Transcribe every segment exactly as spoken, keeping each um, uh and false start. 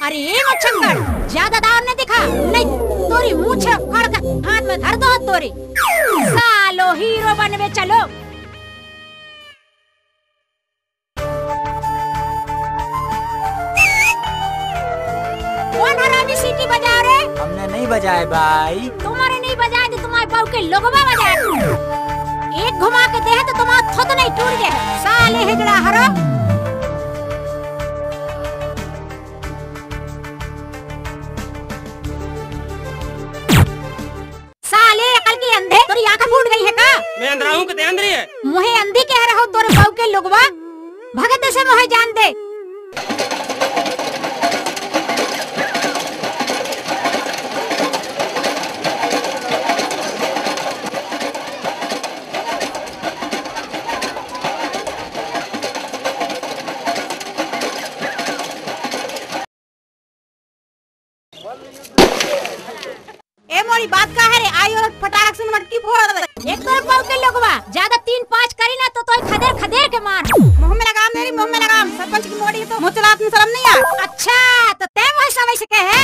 अरे ए मच्छंगड़, ज्यादा दाव न दिखा, नहीं तोरी मूछ फाड़ के हाथ में धर दो तोरी। सालो हीरो बनबे चलो। कौन हरामी सीटी बजाओ रे? हमने नहीं बजाए भाई। तुम्हारे नहीं बजाए तो तुम्हारे बाऊ के लोगवा बजाए। एक घुमा के दे तो तुम्हारा थोत नहीं टूट गए। साले हिजड़ा हरो। साले अकल के अंधे, तोरी आंख फूट गई है का? मैं अंधरा हूँ कि ते अंधरी है? मुहे अंधी कह रहो तोरे बाऊ के लोगवा, भगत से मुहे जान दे। ए मोरी बात का है रे? आई और फटाक से मटकी फोड़ दे। एक तो बाऊ के लोगवा, ज्यादा तीन पाँच करी ना तो तोय खदेर खदेर के मार। मुंह में लगाम मेरी, मुंह में लगाम। सरपंच की मोड़ी तो मुंह चलात में शर्म नहीं आ। अच्छा, तो तै वही समय से कहे,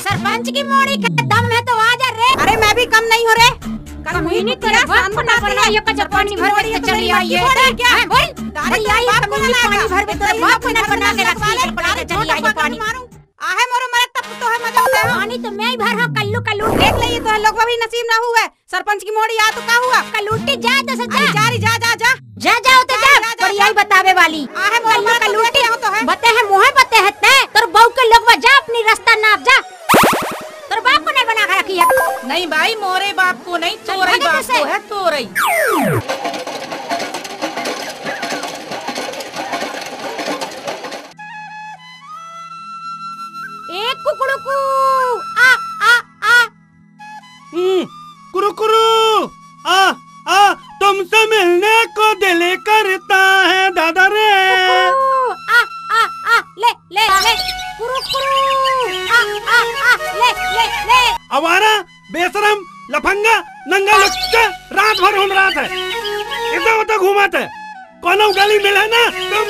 सरपंच की मोड़ी का दम है तो आ जा रे। अरे मैं भी कम नहीं हो रे। कल कमीनी तेरे बाप को ना बना, ये का जापानी भर के चली आई है। क्या? हैं, बोल। अरे आई कमीनी पानी भर में तेरे बाप को ना बना के रखी है, बना के चली आई है पानी। आहे मोरो मरे तब तो है मजा उठा। पानी तो मैं ही भर हाँ कल्लू कल्लू। देख ले ये तो लोग भी नसीब ना हुआ। सरपंच की मोड़ी आ तो का हुआ? कल्लूटी जा तो सजा। अरे जा रे, जा, जा, जा। जा, जा, तो जा, जा, जा, पर जा। यही बतावे वाली। आहे मोरो कल्लू मरे तब कल्लूटी हो तो है। बते है, मुहे बते है ते। तोर बाऊ के लोगवा जा अपनी रास्ता नाप जा। तोर बाप को नहीं बना के रखी है। नहीं भाई, मोरे बाप को नहीं, चल, तोरई भागे बाप जैसे। को है, तोरई। ए कुकड़ुकू, आ, आ, आ। हम्म, कुरु कुरु, आ, आ, तुमसे मिलने को दिल करता है दादा रे। कुकड़ू, आ, आ, आ, ले, ले, ले, कुरु कुरु, आ, आ, आ, ले, ले, ले। आवारा, बेशरम, लफंगा, नंगा लुच्चा, रात भर घूम रहा था। इतना उतना घूमा था। कोनो गली मिले ना, तुम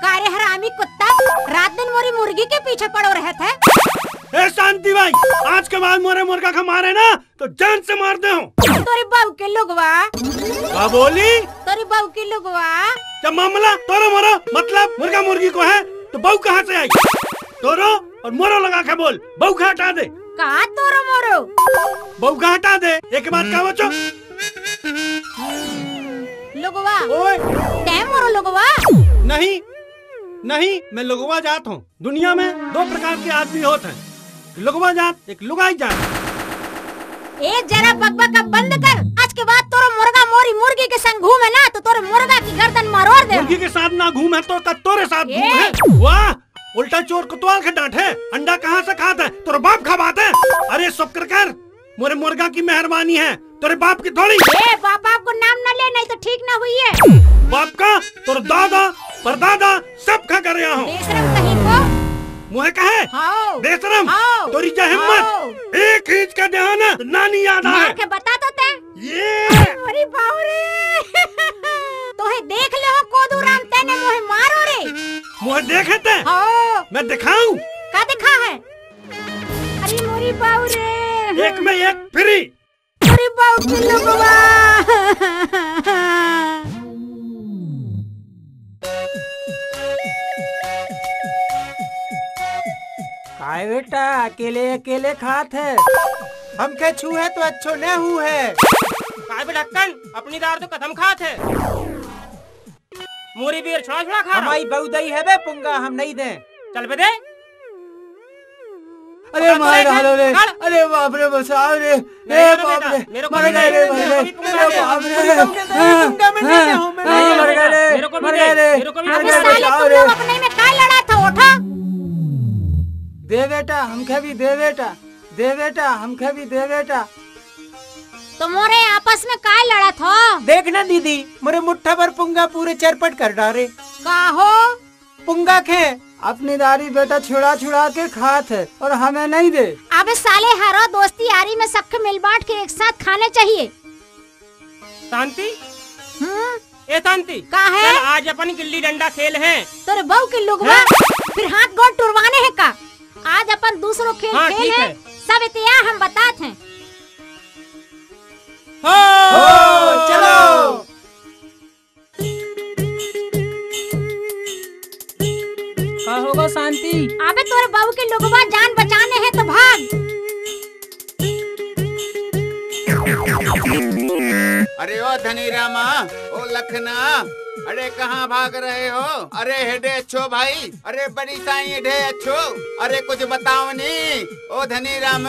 का रे हरामी कुत्ता, रात दिन मोरी मुर्गी के पीछे पड़ो रहत है। ए शांति भाई, आज के बाद मोरे मुर्गा के मारे ना तो जान से मार दे हूँ। तोरे बाऊ के लोगवा। का बोली? तोरे बाऊ के लोगवा। जब मामला तोरो मोरो मतलब मुर्गा मुर्गी को है तो बहू कहाँ से आई? तोरो और मोरो लगा के बोल, बहू का हटा दे। का तोरो मोरो? बहू का हटा दे। एक बात कहो चो। लोगवा। ओए। तै मोरो लोगवा। नहीं, नहीं, मैं लोगवा जात हूँ। दुनिया में दो प्रकार के आदमी होत हैं, एक लोगवा जात, एक लुगाई जात। ए जरा बकबक अब बंद कर। आज के बाद तोरो मुर्गा मोरी मुर्गी के संग घूमे ना तो तोरे मुर्गा की गर्दन मरोड़ दे। मुर्गी के साथ ना घूमे तो का तोरे साथ ए। घूमे? वाह, उल्टा चोर कोतवाल के डांटे। अंडा कहाँ से खात है? तोर बाप खवात है। अरे शुक्र कर, मोरे मुर्गा की मेहरबानी है, तोरे बाप की थोड़ी। ए बाप, बाप को नाम ना ले, नहीं तो ठीक ना हुई है। बाप का, तोर दादा, परदादा, सब खा कर रहा हूँ। बेशरम कहीं को। मुहे कहे? हाँ। बेशरम, हाँ। तोरी जा हिम्मत। हाँ। एक खींच का देहा ना, तो नानी याद मार आए। के बता तो ते। ये। अरे बाऊ रे। तोहे देख ले हो कोदू राम, तेने मोहे मारो रे। मोहे देखे ते? हाँ। मैं दिखाऊं? का दिखा है? अरे मोरी बाऊ रे। एक में एक फ्री। अरे बाऊ के लोगवा। काय बेटा, अकेले अकेले खात है? हमके छू है तो अच्छो न हू है। काय बेटा, कन अपनी दार तो कदम खात है। मोरी बेर छोड़ा छोड़ा खा रहा। हमारी बहू दई है बे पुंगा, हम नहीं दें। चल बे दे। अरे पकड़ मार ले, डालो रे। पकड़। अरे बाप रे, बचाओ रे। ए मेरे को बाप बेटा, रे, मेरे को मर भी गए दे, रे, मर मेरे गए। को भी अरे बाप रे। मेरे को भी हाँ, दे, हाँ, मर गए रे, मेरे को भी मर दे, गए रे, मेरे को भी मर दे। गए रे। अबे साले बचाओ तुम रे। लोग अपने में काय लड़ा था, उठा। दे बेटा, हमके भी दे बेटा, दे बेटा, हमके भी दे बेटा। तो मोरे आपस में काय लड़त हो? देख ना दीदी, मोरे मुट्ठा भर पुंगा पूरे चरपट कर डारे। का हो? पुंगा खे। अपनी दारी बेटा छुड़ा छुड़ा के खात है और हमें नहीं दे। अबे साले हरो, दोस्ती यारी में सबके मिल बांट के एक साथ खाने चाहिए। शांति। हम्म। ए शांति। का है? चल आज अपन गिल्ली डंडा खेल है। तोरे बहू के लुगवा। हैं? फिर हाथ गोड़ टुरवाने हे का? आज अपन दूसरो खेल हाँ, खेल ठीक हे। हे। सब इतिहास हम बतात हन। हो, चलो। का होगा शांति? अबे तोरे बाबू के लुगवा जान बचाने हे तो भाग। अरे ओ धनी रामा, ओ लखना, अरे कहाँ भाग रहे हो? अरे हेडे अच्छो भाई, अरे बड़ी साई हेडे अच्छो, अरे कुछ बताओ नी, ओ धनी राम।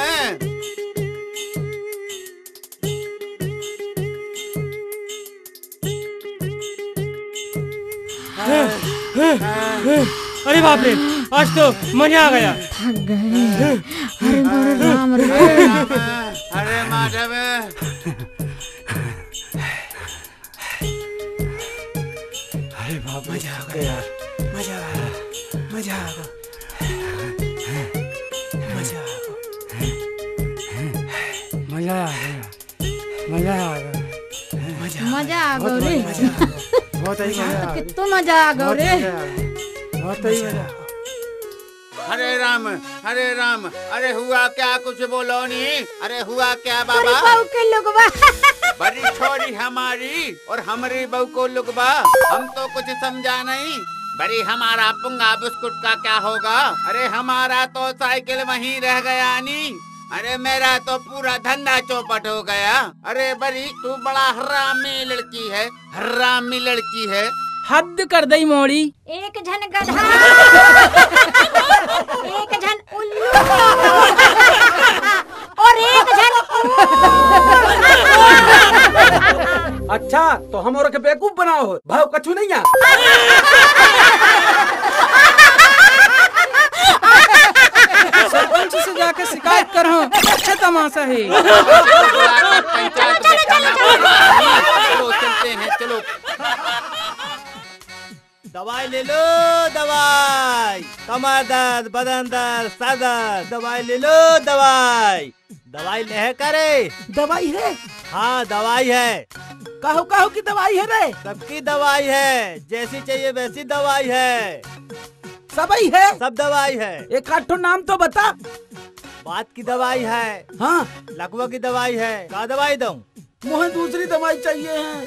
अरे बाप रे, आज तो मजा आ गया। थक गए। अरे मोरे राम रे। अरे माधव। अरे बाप रे, मजा आ गया यार, मजा आ गया, मजा आ गया, मजा आ गया, मजा आ गया। मजा आ गया। मजा आ गया रे। बहुत ही मजा आ गया। कितना मजा आ गया रे। बहुत ही मजा। हरे राम, हरे राम। अरे हुआ क्या, कुछ बोलो नी। अरे हुआ क्या बाबा? बहू के लुगवा। बड़ी छोरी हमारी और हमारी बहू को लुगवा। हम तो कुछ समझा नहीं। बड़ी हमारा पुंगा बिस्कुट का क्या होगा? अरे हमारा तो साइकिल वहीं रह गया नी। अरे मेरा तो पूरा धंधा चौपट हो गया। अरे बड़ी तू बड़ा हरामी लड़की है, हरामी लड़की है। हद कर दई मोड़ी। एक झन गधा, एक झन उल्लू और एक झन ऊँट। अच्छा, तो हम और के बेवकूफ बनाओ हो, भाव कछु नहीं है। सरपंच से जाके शिकायत करहूँ, अच्छे तमाशा है। पंचायत बैठाना पड़ेगा। चलो, चलते हैं, चलो। दवाई ले लो, दवाई। कमर दर्द, बदन दर्द, सर दर्द, दवाई ले लो, दवाई। दवाई ले है का रे? दवाई है? हाँ, दवाई है। कहो, कहो की दवाई है रे? सबकी दवाई है, जैसी चाहिए वैसी दवाई है। सबई है? सब दवाई है। एक आध ठो नाम तो बता। बात की दवाई है। हाँ। लकवा की दवाई है। का दवाई दूँ? मोहे दूसरी दवाई चाहिए है।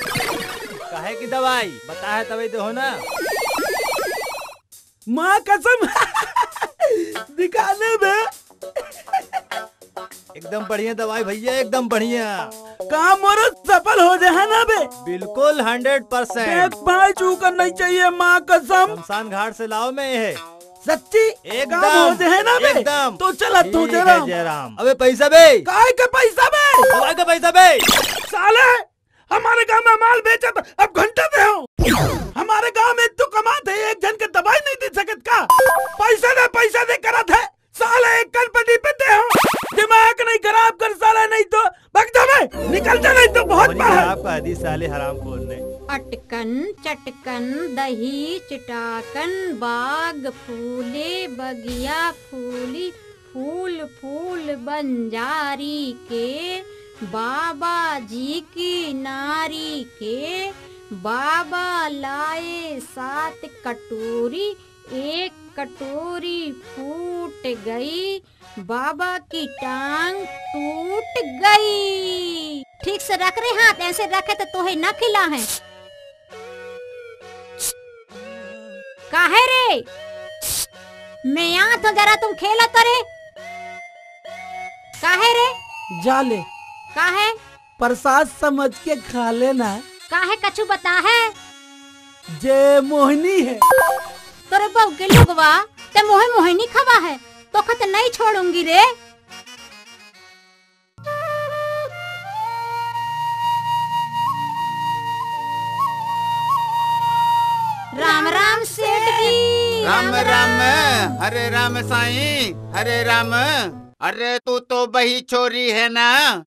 काहे की दवाई? बता है तभी तो हो ना। माँ कसम। दिखाने में। एकदम बढ़िया दवाई भैया, एकदम बढ़िया। काम मोरो सफल हो जाए ना बे। बिल्कुल हंड्रेड परसेंट। देख भाई, चूकन नहीं चाहिए, माँ कसम। शमशान घाट से लाओ मैं ये। सच्ची? एकदम, काम हो जाए ना बे? एकदम। तो चल, अब तू ठीक जय है, राम। जय राम। अबे पैसा बे? काय का पैसा बे? दवाई का पैसा बे? साले, हमारे गांव में माल बेचा था, अब घंटा दे हो। हमारे गांव में तू कमात है, एक जन के दवाई नहीं दे सकत का? पैसा दे, पैसा दे करा थे। साले एक कनपटी पे दे हो, दिमाग नहीं खराब कर साले, नहीं तो भग जा बे, निकल जा, नहीं तो बहुत बड़ी मार है। खराब कर दी साले हराम खोर ने। अटकन चटकन दही चटाकन, बाग फूले बगिया फूली, फूल फूल बंजारी के, बाबा जी की नारी के। बाबा लाए सात कटोरी, एक कटोरी फूट गई, बाबा की टांग टूट गई। ठीक से रख रे हाथ, ऐसे रखे तो तोहे न खिला है। काहे रे? मैं यहाँ तो जरा तुम खेला करे। काहे रे? जा ले। काहे? प्रसाद समझ के खा लेना। काहे कछु बता है? जे मोहिनी है। तोरे बहू के लुगवा, ते मोहे मोहिनी खवा है, तो खत नहीं छोड़ूंगी रे। राम राम सेठ जी। राम राम। हरे राम साईं, हरे राम। अरे तू तो बही छोरी है ना,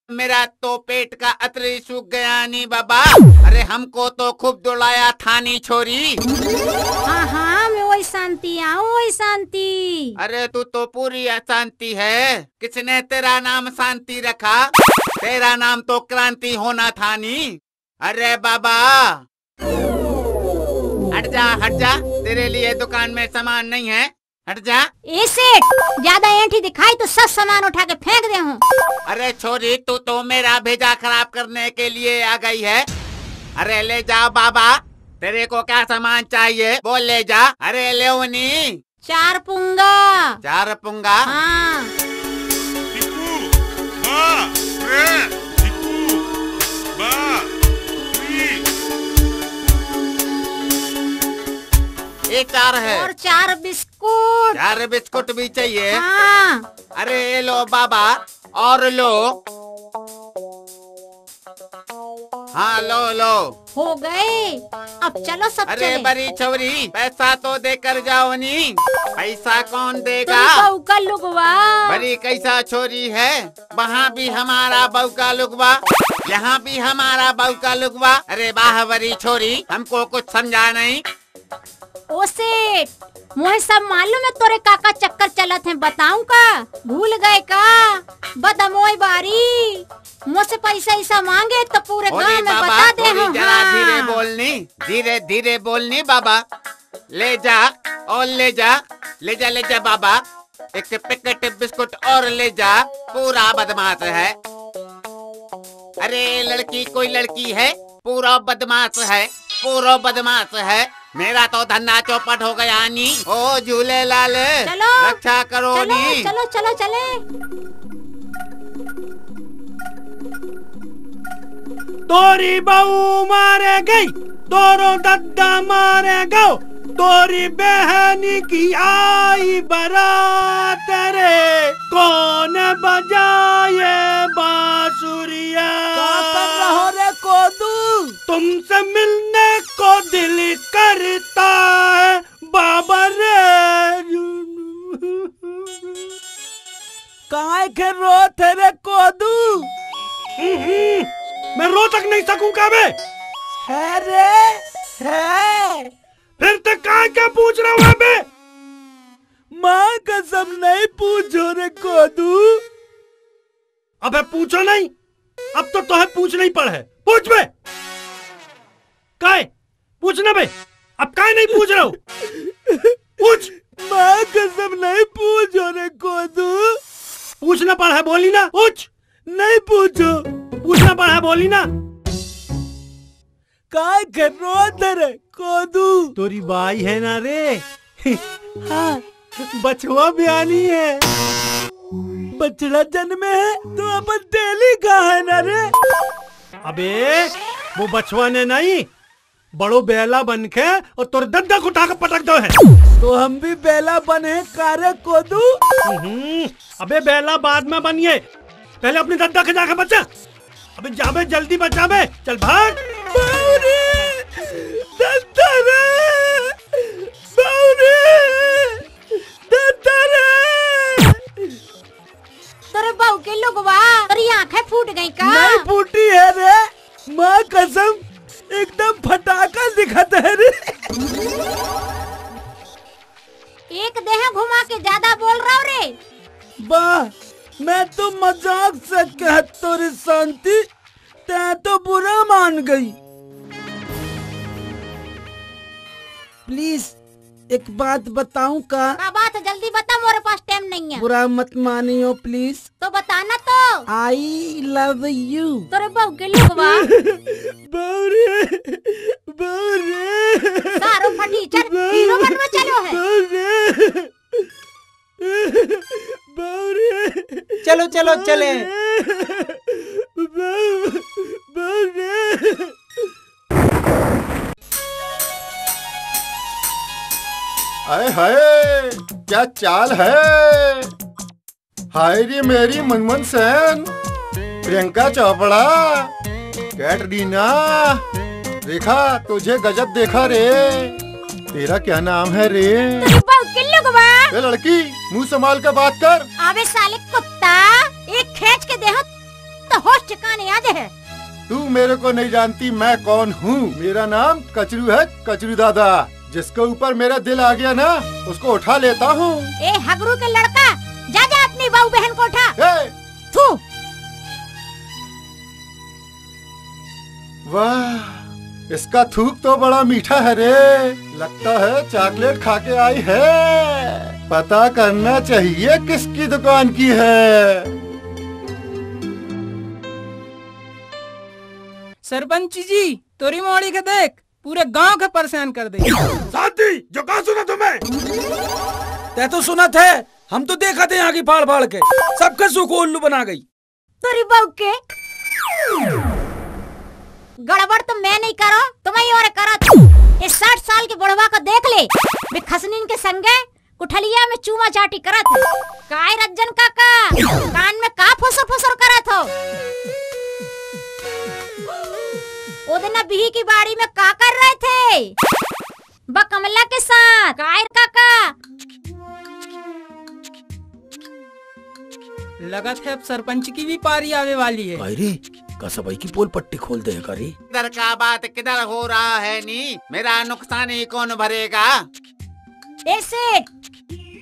मेरा तो पेट का अतरी सूख गया नी बाबा। अरे हमको तो खूब दुलाया था नी छोरी। हाँ हाँ, मैं वही शांति आऊँ, वही शांति। अरे तू तो पूरी अशांति है, किसने तेरा नाम शांति रखा? तेरा नाम तो क्रांति होना था नी। अरे बाबा, हट जा, हट जा, तेरे लिए दुकान में सामान नहीं है, हट जा। ए सेठ, ज्यादा ऐंठी दिखाई तो सब सामान उठा के फेंक दे हूँ। अरे छोरी, तू तो मेरा भेजा खराब करने के लिए आ गई है। अरे ले जा बाबा, तेरे को क्या सामान चाहिए वो ले जा। अरे ले उनी। चार पुंगा। चार पुंगा। हाँ। टिकू, बा, रे, टिकू, बा, री। ये चार है। और चार बिस्कुट। चार बिस्कुट भी चाहिए। हाँ। अरे ये लो बाबा, और लो। हाँ, लो, लो। हो गए, अब चलो सब अरे चले। बड़ी छौरी, पैसा तो देकर जाओ नी। पैसा कौन देगा? बहू का लुगवा। बड़ी कैसा छोरी है, वहाँ भी हमारा बहू का लुगवा, यहाँ भी हमारा बहू का लुगवा। अरे वाह बड़ी छोरी, हमको कुछ समझा नहीं। ओ सेठ, मोहे सब मालूम है तोरे का का चक्कर चलत है, बताऊं का? भूल गए का? बदमोय बारी, मोसे पैसा ऐसा मांगे तो पूरे गांव में बाबा, बता दे हम। जरा धीरे बोलनी, धीरे धीरे बोलनी बाबा। ले जा और ले जा, ले जा ले जा बाबा। एक पैकेट बिस्कुट और ले जा, पूरा बदमाश है। अरे लड़की कोई लड़की है, पूरा बदमाश है, पूरा बदमाश है। मेरा तो धंधा चौपट हो गया नी। ओ झूले लाल, चलो, रक्षा करो चलो, नी। चलो चलो चले। तोरी बहू मारे गई, तोरो दद्दा मारे गो, तोरी बहनी की आई बरात रे, कौन बजाए बांसुरिया? क्या कर रहो रे कोदू? तुमसे मिलने को दिल करता है बाबा रे। काय के रोत है रे कोदू? हम्म, मैं रो तक नहीं सकूं का बे? है रे, है। फिर ते काय क्या पूछ रहा हूँ बे? माँ कसम नहीं पूछो रे कोदू। अबे पूछो नहीं, अब तो तोहे पूछना ही पड़ है। पूछ बे। काय? पूछ ना बे। अब काय नहीं पूछ रहा हूँ? पूछ। माँ कसम नहीं पूछो रे कोदू। पूछना पड़ है, बोली ना। पूछ। नहीं पूछो। पूछना पड़ है, बोली ना। काय कर रो अंदर है कोदू? तोरी बाई है ना रे। हाँ, बछवा ब्यानी है। बछड़ा जन्मे है तो अपन तेली का है ना रे। अबे, वो बछवा ने नहीं, बड़ो बेला बन के और तोर दद्दा को उठा के पटक दो है। तो हम भी बेला बने कारे कोदू। हम्म, अबे बेला बाद में बनिए, पहले अपनी दद्दा के जाके बचा। अबे जाबे, जल्दी बचाबे, चल भाग। बाऊ रे, दद्दा रे, बाऊ रे, दद्दा रे। तोरे बहू के लोगवा, तोरी आंखें फूट गई का? नहीं फूटी है रे, माँ कसम, एकदम फटाका दिखत है रे। एक देह घुमा के ज्यादा बोल रहा रे। वाह, मैं तो मजाक से कहत तोरी शांति, तै तो बुरा मान गई। प्लीज, एक बात बताऊं का? का बात है? जल्दी बता, मोरे पास टाइम नहीं है। बुरा मत मानियो प्लीज। तो बता ना तो। I love you। तोरे बहू के लोगवा। बाऊ रे, बाऊ रे। सारो फटीचर बाऊ हीरो बनवा चलो है। बाऊ रे। बाऊ रे। चलो, चलो, चले। बाऊ, बाऊ रे। हाय हाय, क्या चाल है। हाय रे मेरी मनमन सेन, प्रियंका चोपड़ा, कैटरीना, देखा तुझे गजब देखा रे। तेरा क्या नाम है रे? तेरी बहू के लोगवा। ए लड़की, मुंह संभाल के बात कर। अबे साले कुत्ता, एक खींच के देहूं तो होश ठिकाने आ जाए। तू मेरे को नहीं जानती, मैं कौन हूँ। मेरा नाम कचरू है, कचरू दादा। जिसके ऊपर मेरा दिल आ गया ना, उसको उठा लेता हूँ। ए हगरू के लड़का, जा जा अपनी बहू बहन को उठा। ए! थू। वाह, इसका थूक तो बड़ा मीठा है रे, लगता है चॉकलेट खा के आई है। पता करना चाहिए किसकी दुकान की है। सरपंच जी, तोरी मोड़ी के देख, पूरे गांव के परेशान कर दे। शांति, जो कहा सुना तुम्हें? तै तो सुना थे, हम तो देखा थे यहाँ की फाड़ फाड़ के, सबके सुख उल्लू बना गई। तोरी बहू के गड़बड़ तो मैं नहीं करो, तुम्हें और करत। ये साठ साल के बुढ़वा को देख ले, वे खसनीन के संगे कुठलिया में चूमा चाटी करत है। काय रंजन काका, कान में का फुसर फुसर करत हो? ओ दिन बिही की बाड़ी में का कर रहे थे? बा कमला के साथ। काय काका? लगत है अब सरपंच की भी पारी आवे वाली है। अरे, का सबई की पोल पट्टी खोल दे का रे? इधर का बात किधर हो रहा है नी? मेरा नुकसान ही कौन भरेगा? ए सेठ,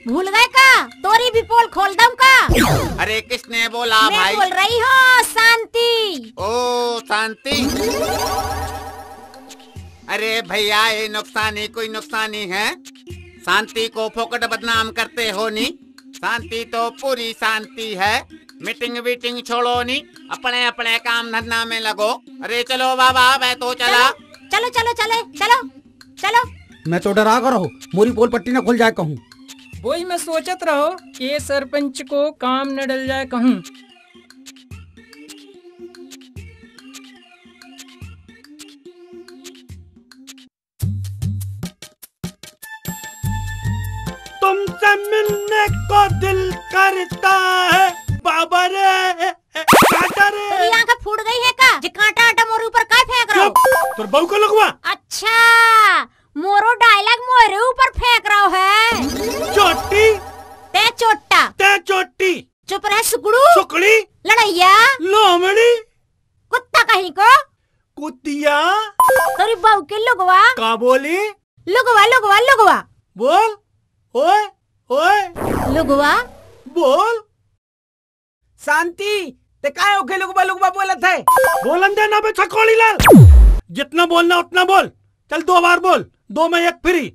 भूल गए का? तोरी भी पोल खोल दूं का? अरे किसने बोला मैं भाई? बोल रही हूँ शांति। ओ शांति। अरे भैया, ये नुकसान ही कोई नुकसान ही है। शांति को फोकट बदनाम करते हो नी। शांति तो पूरी शांति है। मीटिंग वीटिंग छोड़ो नी, अपने अपने काम धंधा में लगो। अरे चलो बाबा, मैं तो चला। चलो, चलो, चले, चलो, चलो। मैं तो डरा कर रहो, मोरी पोल पट्टी ना खुल जाए कहूँ। वही मैं सोचत रहो कि ये सरपंच को काम न डल जाए कहूँ। तुमसे मिलने को दिल करता है बाबा रे। ए, ए, कांटा रे। तेरी आंखें फूट गई है का? जे कांटा आटा मोरे ऊपर काय फेंक रहो? चुप, तोर बहू का लगवा। अच्छा, मोरो डायलॉग मोरे ऊपर फेंक रहो है। चोटी। ते चोट्टा। ते चोटी। चुप रह सुकड़ू। सुकड़ी। लड़ैया। लोमड़ी। कुत्ता कहीं को। कुतिया। तोरी बहू के लुगवा। का बोली? लुगवा, लुगवा, लुगवा। बोल। ओए, ओए। लुगवा। बोल। शांति, ते काय ओके लुगवा लुगवा बोलत है? बोलन दे ना बे छकोड़ी लाल। जितना बोलना उतना बोल। चल दो बार बोल, दो में एक फ्री।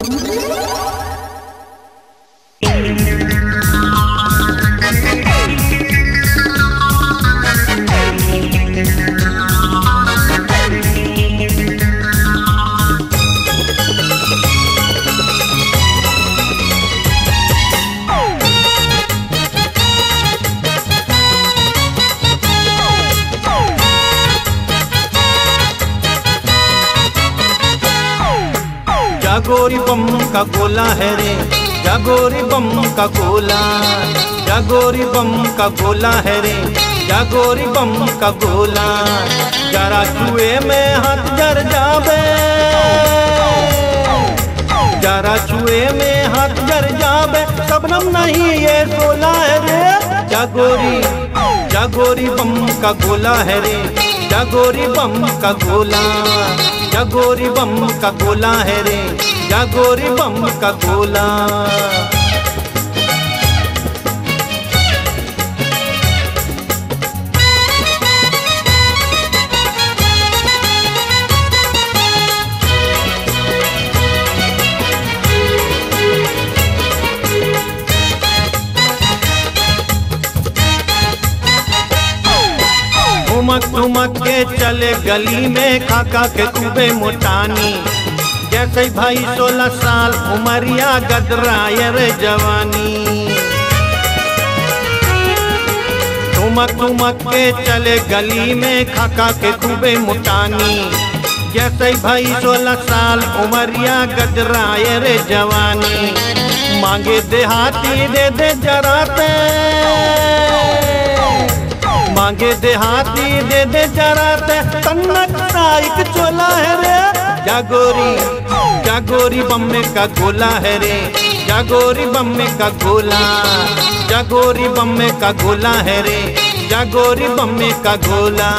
जागोरी बम का गोला है रे, जागोरी बम का गोला, जागोरी बम का गोला है रे, जागोरी बम का गोला। जरा छुए में हाथ जर जाबे, जरा छुए में हाथ जर जाबे, सबनम नहीं ये सोला है रे। जागोरी, जागोरी बम का गोला है रे, जागोरी बम का गोला, जागोरी बम का गोला है रे, जागोरी बम का गोला। ठुमक ठुमक के चले गली में, खा खा के खूबे मोटानी। जैसे भाई सोलह साल उमरिया, गदराए रे जवानी। ठुमक ठुमक के चले गली में, खा खा के खूबे मोटानी। जैसे भाई सोलह साल उमरिया, गदराए रे जवानी। मांगे देहाती दे दे जरा ते, मांगे देहाती दे दे जरा ते, तन्नक साइक चोला है रे। जागोरी, जागोरी बम्मे का गोला है रे, जागोरी बम्मे का गोला, जागोरी बम्मे का गोला है रे, जागोरी बम्मे का गोला,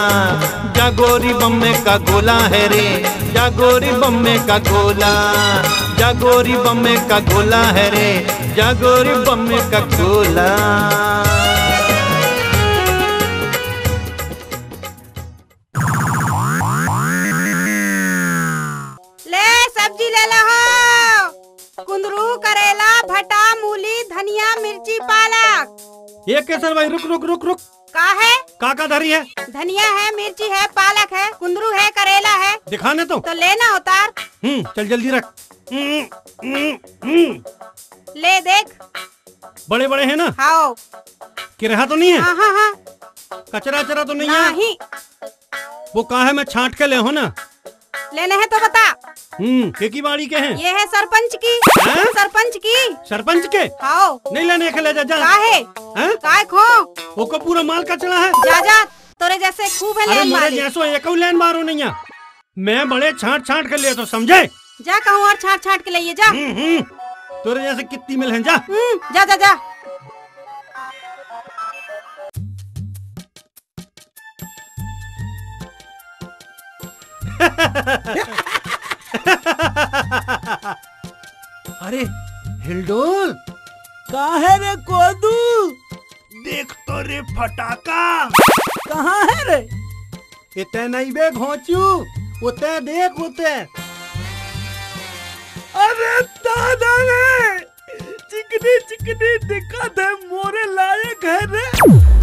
जागोरी बम्मे का गोला है रे, जागोरी बम्मे का गोला, जागोरी बम्मे का गोला है रे, जागोरी बम्मे का गोला। मिर्ची, पालक। ये केसर भाई, रुक, रुक, रुक, रुक। का है? का का धरी है? धनिया है, मिर्ची है, पालक है, कुंदरू है, करेला है। दिखाने तो। तो लेना उतार। हम्म, चल जल्दी रख। हम्म, हम्म, हम्म। ले देख। बड़े बड़े हैं ना? हाओ। किरहा तो नहीं है? हाँ, हाँ, हाँ। कचरा अचरा तो नहीं है? नहीं। वो का है, मैं छांट के ले हूँ ना। लेने हैं तो बता। हम्म, के की बाड़ी के हैं? ये है सरपंच की। हैं? सरपंच की। सरपंच के? हाओ। नहीं लेने के, ले जा, जा। काहे? हैं? काय खो? ओको पूरा माल कचरा है। जा, जा, तोरे जैसे खूब है अरे लेन मोरे मारे। जैसो एको लेन मारो नहीं है। मैं बड़े छांट छांट के ले तो समझे। जा कहूँ और छांट छांट के लाइए, जा। हम्म, हम्म। तोरे जैसे कितनी मिल हैं, जा। हम्म, जा, जा, जा। अरे हिलडोल, का है रे कोदू? देख तो रे फटाका। कहाँ है रे? एते नहीं बे घोंचू, ओते देख ओते। अरे दादा रे, चिकनी चिकनी दिखत है, मोरे लायक है रे।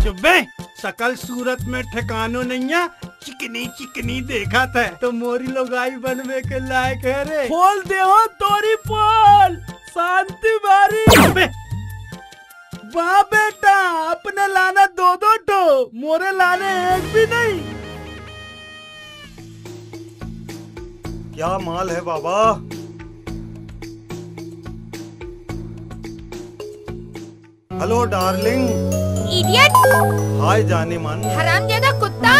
चुप बे, सकल सूरत में ठिकानो नइया, चिकनी चिकनी देखत है तो मोरी लुगाई बनबे के लायक है रे। खोल देहो तोरी पोल, शांति मारी। चुप बे। वाह बेटा, अपने लाने दो दो ठो, मोरे लाने एक भी नहीं। क्या माल है बाबा? Hello darling. इडियट। हाय जाने मन। हरामजादा कुत्ता।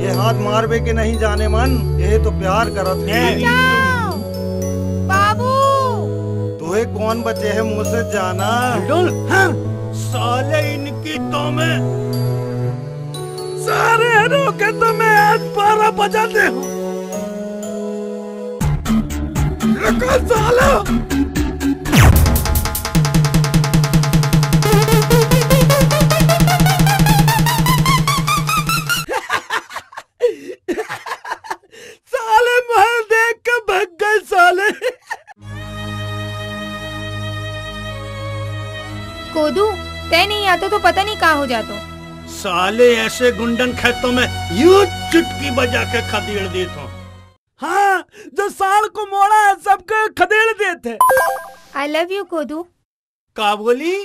ये हाथ मारबे के नहीं जाने मन, ये तो प्यार करत है। जाओ। बाबू। तुहे कौन बचे है मुझसे जाना? हिलडोल, हाँ। साले इनकी तो मैं, सारे हरों के तो मैं आज बारह बजा दे हूँ। रुको सालो। साले महल देख के भग गए साले। कोदू, तै नहीं आतो तो पता नहीं का हो जातो। साले ऐसे गुंडन खेतों में यूं चुटकी बजा के खदेड़ देता हूँ। हाँ, जो साल को मोड़ा है, सबके खदेड़ देते। I love you कोदू। का बोली?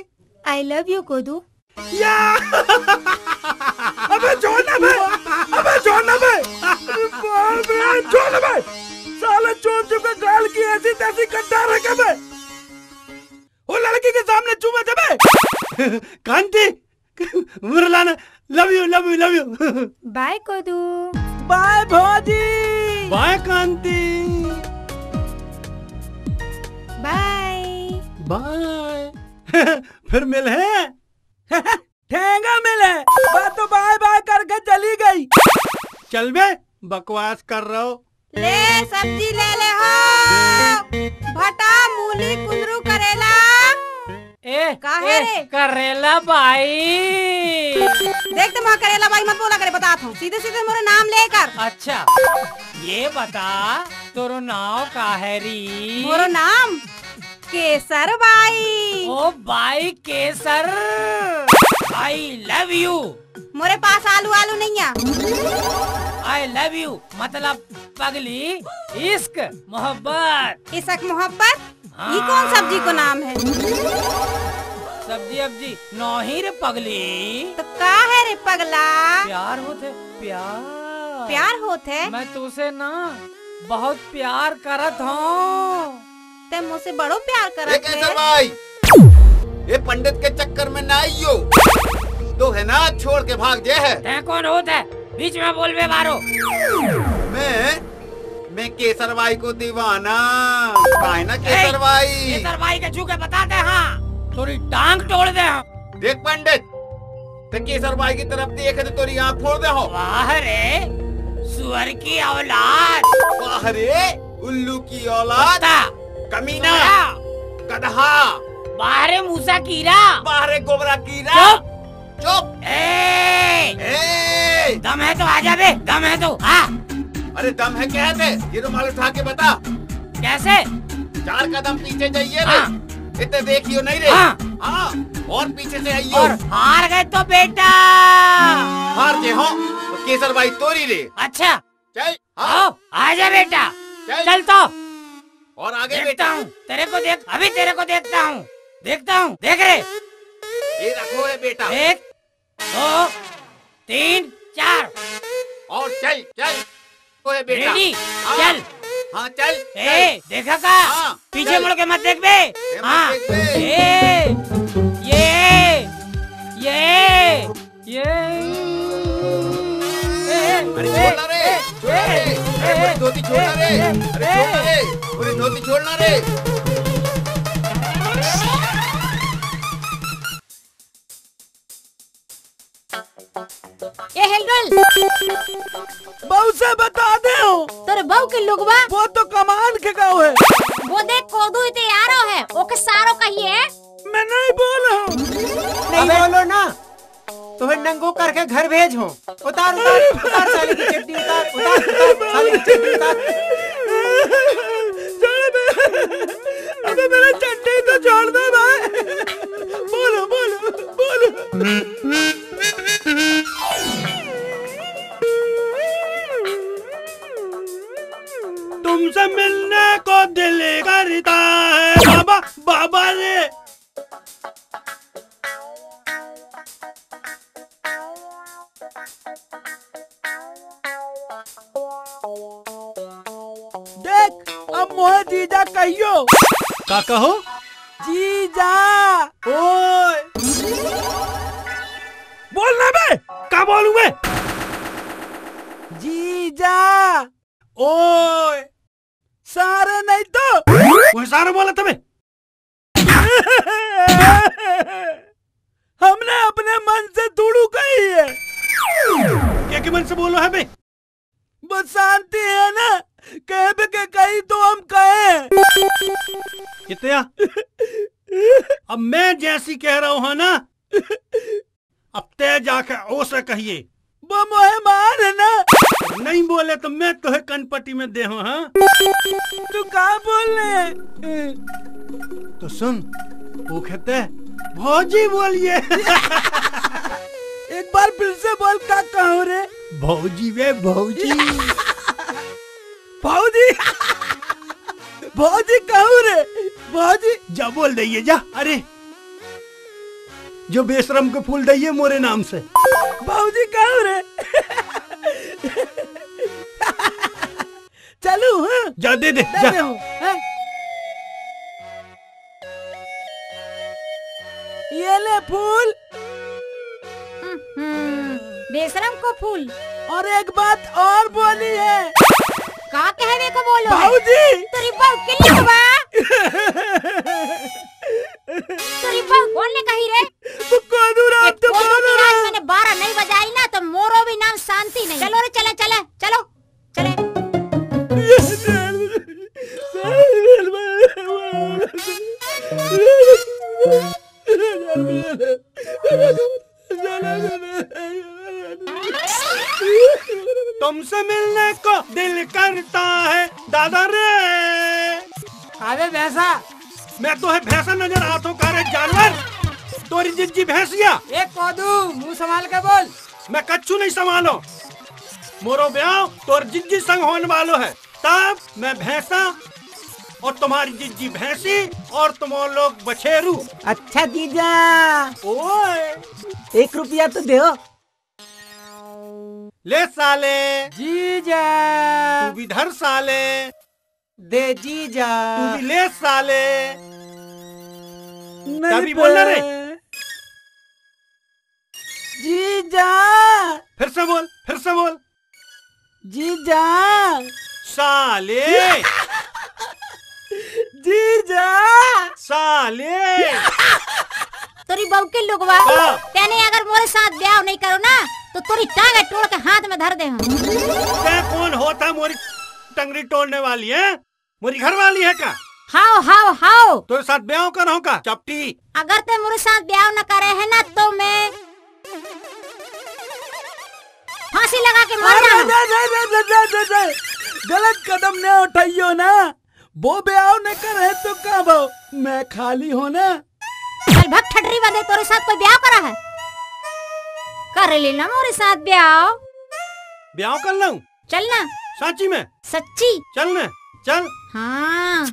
I love you कोदू। या! अबे छोड़ ना बे, अबे छोड़ ना बे, अबे बाप रे, छोड़ ना बे। साला चोर चुका गाल की ऐसी तैसी गद्दार है क्या बे? वो लड़की के सामने चूमा जबे। कांति, मुरलाना, love you, love you, love you। बाय कोदू। बाय भौजी। बाय कांति। बाय। बाय। फिर मिल है। ठेंगा मिले, बात तो बाय बाय करके चली गई। चल बे, बकवास कर रहा हो। ले सब्जी ले ले हो, भटा, मूली, कुंदरू, करेला। ए, काहे ए, रे? करेला बाई। देख तो वहाँ करेला बाई मत बोला करे, बतात हूँ, सीधे सीधे मोरो नाम लेकर। अच्छा, ये बता, तोरो नाव का है री? मोरो नाम केसर बाई। O by Kesar, I love you। मोरे पास आलू आलू नहीं है। I love you मतलब पगली, इश्क मोहब्बत। इश्क मोहब्बत? हाँ। ये कौन सब्जी को नाम है? सब्जी अब्जी नहीं रे पगली। तो का है रे पगला? प्यार होत है, प्यार। प्यार होत है? मैं तुझसे ना बहुत प्यार करत हूँ। ते मुझसे बड़ो प्यार करत है। भाई, ये पंडित के चक्कर में ना आइयो। तो है ना, छोड़ के भाग जे है। तै कौन होत है? बीच में बोलबे बारो। मैं, मैं केसर बाई को दीवाना। काहे ना केसर बाई? केसर बाई के छू के बता दे, हाँ। तोरी टांग तोड़ दे, हाँ। देख पंडित, ते केसर बाई की तरफ देखे तो तोरी आंख फोड़ दे हो। वाह रे, सुअर की औलाद। वाह रे, उल्लू की औलाद। कुत्ता। कमीना। सुअरा। गधा। वाह रे मूसा कीरा। वाह रे गोबरा कीरा। चुप। चुप। ए! ए! दम है तो आ जा बे, दम है तो, आ। अरे दम है क्या है बे? ये रुमाल उठा के बता। कैसे? चार कदम पीछे जाइए बे। हाँ। इतने देखियो नहीं रे। हाँ। हाँ, और पीछे से आइयो। और हार गए तो बेटा। हार गए हो तो केसर बाई तोरी रे। अच्छा। चल, हाँ। आओ, आजा बेटा। चल। चल तो। और आगे देखता बेटा। हूँ, तेरे को देख, अभी तेरे को देखता हूँ, देखता हूँ, देख रे। ये रखो है बेटा। एक, दो, तीन, चार। और चल, चल। वो है बेटा। रेडी? हाँ। चल। हाँ, चल, ए, चल। देखा का? हाँ, पीछे चल। मुड़ के मत देख बे। ए, मत हाँ। देख बे। ए, ये, ये, ये। ए, अरे ए, छोड़ ना रे, ए, छोड़ ना रे। ए, अरे ए, मेरी धोती छोड़ ना रे। ए, अरे छोड़ ना ए। रे। अरे धोती छोड़ ना रे। ए हेलडोल। बहू से बता दे हो। तोरे बहू के लुगवा। वो तो कमान के गाँव है। वो देख कोदू इते यारो है, ओके सारो कहिए। मैं नहीं बोल हूँ। नहीं बोलो ना, तुम्हें नंगो करके घर भेज हो। उतार, उतार, उतार साले की चड्डी, उतार, उतार, उतार साले की चड्डी, उतार। छोड़ दे। अबे मेरा चड्डी तो छोड़ दो भाई। बोलो, बोलो, बोलो। तुमसे मिलने को दिल करता है बाबा, बाबा रे। देख, अब मोहे जीजा कहियो। का कहो? जीजा। ओए। बोल ना बे, का बोलूं मैं? जीजा। ओए। सारे नहीं तो। वो सारे बोला तुम्हें। हमने अपने मन से थोड़ू कही है। के के मन से बोलो है बे? बस शांति है ना, कहे बे के कही तो हम कहे। कितया? अब मैं जैसी कह रहा हूँ ना, अब तय जाके ओसे कहिए। वो मोहे मार है ना। नहीं बोले तो मैं तोहे कनपटी में दे हूँ, हाँ? तू का बोल रहे? तो सुन, वो कहते, "भौजी बोलिए।" एक बार फिर से बोल, का कहूँ रे? भौजी वे, भौजी। भौजी। भौजी कहूँ रे? भौजी। जा बोल दइए, जा। अरे, जो बेशरम के फूल दइए मोरे नाम से। भौजी कहूँ रे? चलू, हाँ? जा दे दे, दे जा। दे हूँ, हाँ? ये ले फूल। हम्म, बेशरम को फूल। और एक बात और बोली है। का कहने को बोलो है? भौजी। तेरी बहू किल्ली बा। तेरी बहू कौन ने कही रे? वो कोदू रात ए, तो कोदू बोल की रात रहा। मैंने बारह नहीं बजाई ना तो मोरो भी नाम शांति नहीं। चलो रे, चले, चले, चलो, चले। तुमसे मिलने को दिल करता है दादा रे। अबे भैंसा। मैं तो है भैंसा नजर आतो का रे जानवर। तोरी जिज्जी भैंसिया। ए कोदू, मुंह संभाल के बोल। मैं कच्चू नहीं संभालो। मोरो ब्याव तोर जिज्जी संग होने वालो है। तब मैं भैंसा और तुम्हारी जिज्जी भैंसी और तुम लोग बछेरू। अच्छा जीजा। ओए। एक रुपया तो दो। ले साले। जीजा। तू भी धर साले। दे जीजा। तू भी ले साले। नहीं तभी बोलना रे। बे। जीजा। फिर से बोल, फिर से बोल। जीजा। साले। जीजा। साले। तोरी बहू के लुगवा, हाँ। तेने अगर मोरे साथ ब्याह नहीं करो ना, तो तोरी टांगे तोड़ के हाथ में धर दे हम। तै कौन होता मोरी टंगरी तोड़ने वाली है? मोरी घर वाली है का? हाओ, हाओ, हाओ। तोरे साथ ब्याह करो का, चपटी? अगर ते मोरे साथ ब्याह न करे है ना, तो मैं फांसी लगा के मर अरे, जाऊं। नहीं, नहीं, नहीं, नहीं, नहीं, नहीं, नहीं। गलत कदम नहीं उठाइयो ना। वो ब्याह न करे है तो का भाव? मैं खाली हो ना। चल भग ठटरी बंदे, तोरे साथ कोई ब्याह करा है? कर लेना मोरे साथ ब्याह। ब्याह कर लूं? चल ना। सच्ची में? सच्ची। चल ना, चल। हाँ।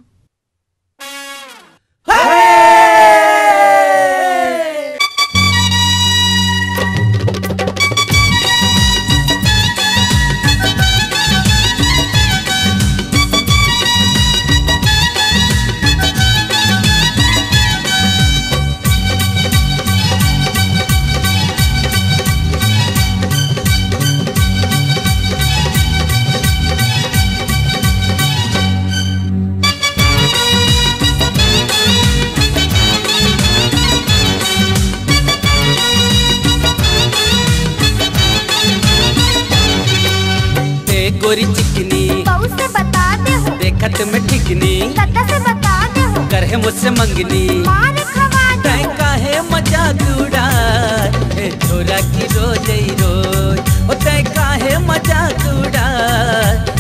ए गोरी चिकनी, बहू से बता दे हो। देखत में ठिकनी, दादा से बता दे हो। करहे मोसे मंगनी, मार खवा दे तै हो। काहे मजाक उड़ा, ए छोरा की रोज ही रोज। ओ तै काहे मजाक उड़ा,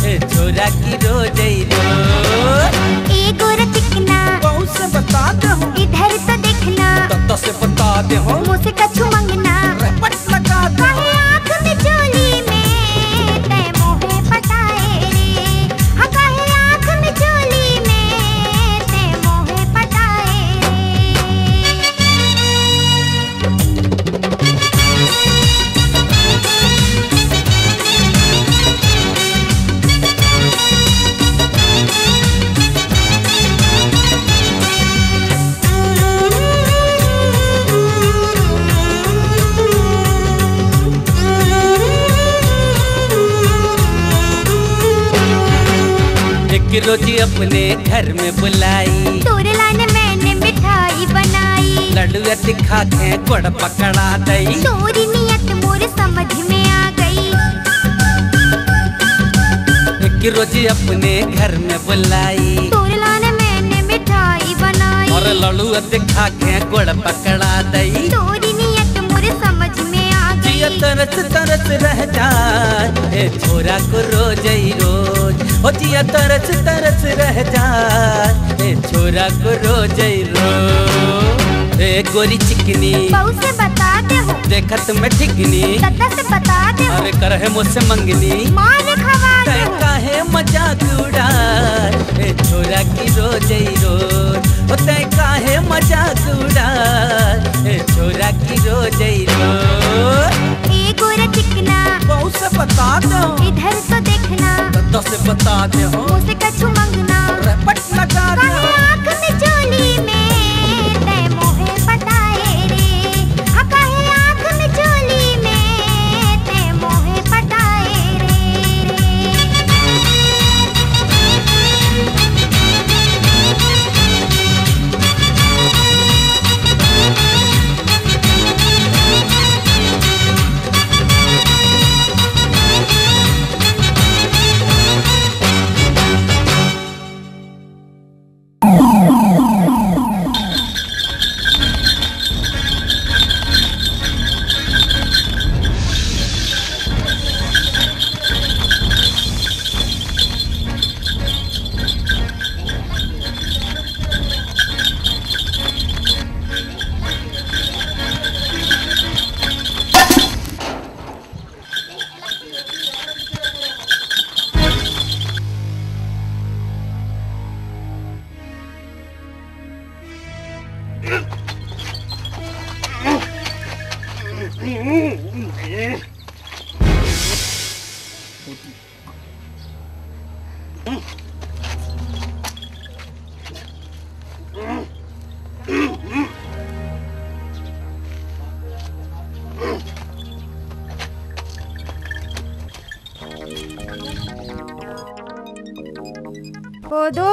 ए छोरा की रोज ही रोज। ए गोरा चिकना, बहू से बता दे हो। इधर तो देखना, दादा से बता दे हो। मुझसे कछु मंगना, रपट लगा दे। काहे आँख में चोली में तै मोहे पटाए रे। हाँ, काहे आँख में चोली में तै मोहे पटाए रे। एक रोज अपने घर में बुलाई, तोरे लाने मैंने मिठाई बनाई। लड्डू दिखा के गोड़ पकड़ा दई, तोरी नियत मोर समझ में आ गई। एक रोज अपने घर में बुलाई, तोरे लाने मैंने मिठाई बनाई। और लड्डू दिखा के गोड़ पकड़ा दई, तोरी नियत मोर समझ में आ गई। जिया तरस तरस रह जाए, ए छोरा को रोज ही रोज। ओ जिया तरस तरस रह जाए, ए छोरा को रोज ही रोज। ए गोरी चिकनी, बहू से बता दे हो। देखत में ठिकनी, दादा से बता दे हो। अरे करहे मोसे मंगनी, मार खवा दे तै हो। काहे मजाक उड़ा, ए छोरा की रोज ही रोज। ओ तै काहे मजाक उड़ा, ए छोरा की रोज ही रोज। ए गोरा चिकना, बहू से बता दे हो। इधर तो देखना, दादा से बता दे हो। मुझसे कछु मंगना, रपट लगा दे हो। काहे आँख में चोली में तै मोहे पटाए रे। हाँ, काहे आँख में चोली में तै मोहे पटाए रे। कोदो।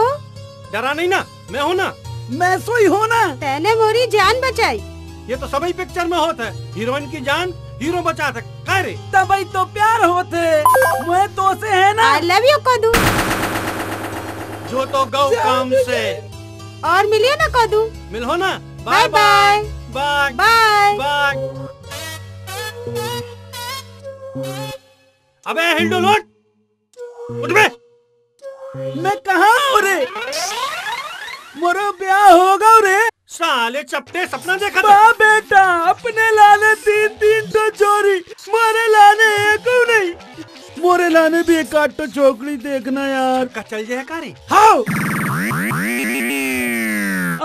डरा नहीं ना, मैं हूँ ना। मैं सोई हूँ ना। तैने मोरी जान बचाई। ये तो सभी पिक्चर में होत है, हीरोइन की जान हीरो बचात है। काय रे? तबई तो प्यार होत है, मैं तो से है ना। I love you कोदू। जो तो गौ काम से। और मिलियो ना कोदू। मिलहो ना। बाय बाय। बाय। बाय। बाय। अबे हिलडोल उठ। उठ बे। मैं कहाँ हूँ रे? मोरो ब्याह हो गो रे। साले चपटे, सपना देखा था। बा बेटा, अपने लाने तीन तीन ठो छोरी, मोरे लाने एको नहीं। मोरे लाने भी एक आध ठो छोकरी देखना यार। का चल जाए का रे? हाव।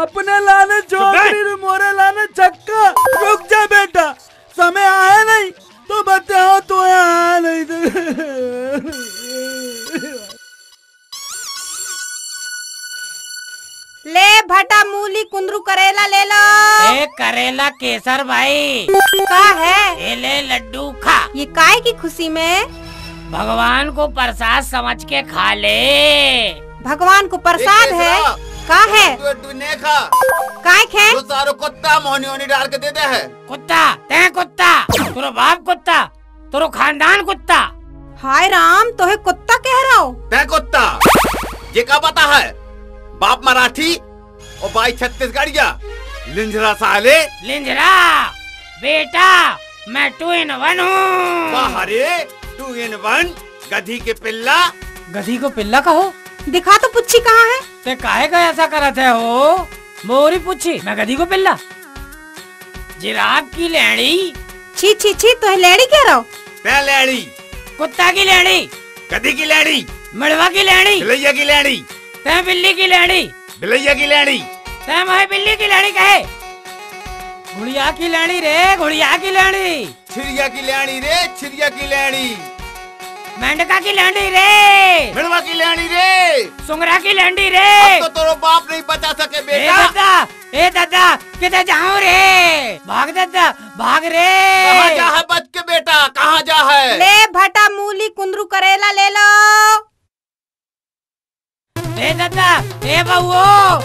अपने लाने छोकरी रे, मोरे लाने छक्का। रुक जा बेटा, समय आए नहीं तो बताओ तो यहाँ नहीं तो। ले भटा, मूली, कुंदरू, करेला ले लो। ए करेला केसर भाई। का है? ए ले लड्डू खा। ये काय की खुशी में? भगवान को प्रसाद समझ के खा ले। भगवान को प्रसाद है? का है? तू, तू नहीं खा। काय खे? तू सारो कुत्ता मोहनी होनी डाल के दे दे है। कुत्ता, तै कुत्ता, तोरो बाप कुत्ता, तोरो खानदान कुत्ता। हाय राम, तोहे कुत्ता कह रहो? तै कुत्ता, ये का पता है? बाप मराठी और भाई छत्तीसगढ़िया। लिंजरा साले। लिंजरा, बेटा, मैं टू इन वन हूँ। वाह रे, टू इन वन, गधी के पिल्ला। गधी को पिल्ला कहो? दिखा तो पुच्छी कहाँ है? ते काहे का ऐसा करत है हो? मोरी पुच्छी, मैं गधी को पिल्ला। जिराफ की लेड़ी। छी, छी, छी, तोहे लेड़ी कह रहो? तै लेड़ी। कुत्ता की लेड़ी। गधी की लेड़ी। मिड़वा की लेड़ी। बिलैया की लेड़ी। तै बिल्ली की लेड़ी। बिलैया की लेड़ी। तै मोहे बिल्ली की लेड़ी कहे। घुड़िया की लेड़ी रे, घुड़िया की लेड़ी। छिरिया की लेड़ी रे, छिरिया की लेड़ी। मेंढका की लेड़ी रे। मिड़वा की लेड़ी रे। सुंगरा की लेड़ी रे। अब तो तोरो बाप नहीं बचा सके ए बेटा। दादा, ए दादा, किते जाओ रे? भाग दादा, भाग रे। कहाँ जा है बच के बेटा, कहाँ जा है? ले भटा, मूली, कुंदरू, करेला ले लो। ए दादा, ए बहू,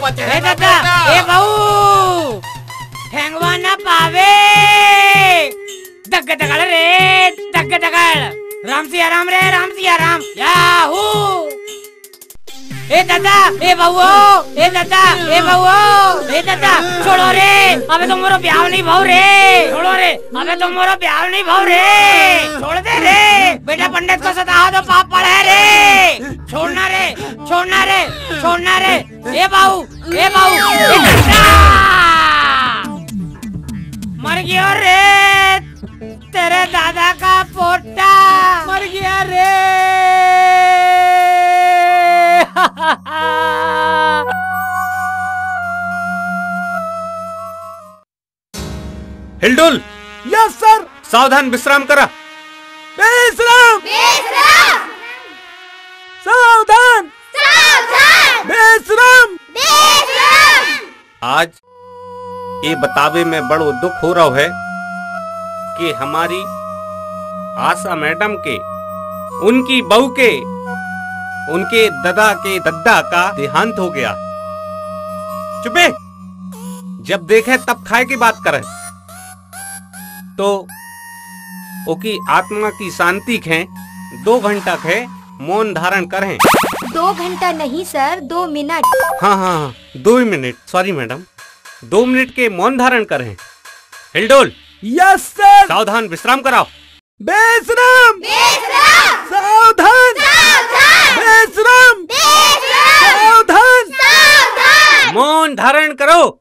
ए दादा, ए बहू, ठेंगवा ना पावे। दग दगड़ रे, दग दगड़। राम सिया राम रे, राम सिया राम। याहू। ए दादा, ए बहू, ए दादा, ए बहू, ए दादा, छोड़ो रे। अबे तो मोरो ब्याह नहीं भाव रे। छोड़ो रे, अबे तो मोरो ब्याह नहीं भाव रे। छोड़ दे रे। बेटा पंडित को सताओ तो पाप पड़ा है रे। छोड़ना रे, छोड़ना रे, छोड़ना रे। ए बाऊ, ए बाऊ, ए दादा! मर गयो रे तेरे दादा का पोटा। मर गया रे। हिलडुल। Yes sir. सावधान विश्राम करा। विश्राम। विश्राम। सावधान। सावधान। विश्राम। विश्राम। आज ये बतावे में बड़ो दुख हो रहो है कि हमारी आशा मैडम के, उनकी बहू के, उनके ददा के दद्दा का देहांत हो गया। चुपे। जब देखे तब खाए की बात करे। तो ओकी आत्मा की शांति खे दो घंटा खे मौन धारण करें। दो घंटा नहीं सर, दो मिनट। हाँ, हाँ, हाँ, दो ही मिनट, सॉरी मैडम। दो मिनट के मौन धारण करें। हिलडोल। Yes sir. सावधान विश्राम कराओ। विश्राम। विश्राम। सावधान। सावधान। विश्राम। विश्राम। सावधान। सावधान। मौन धारण करो।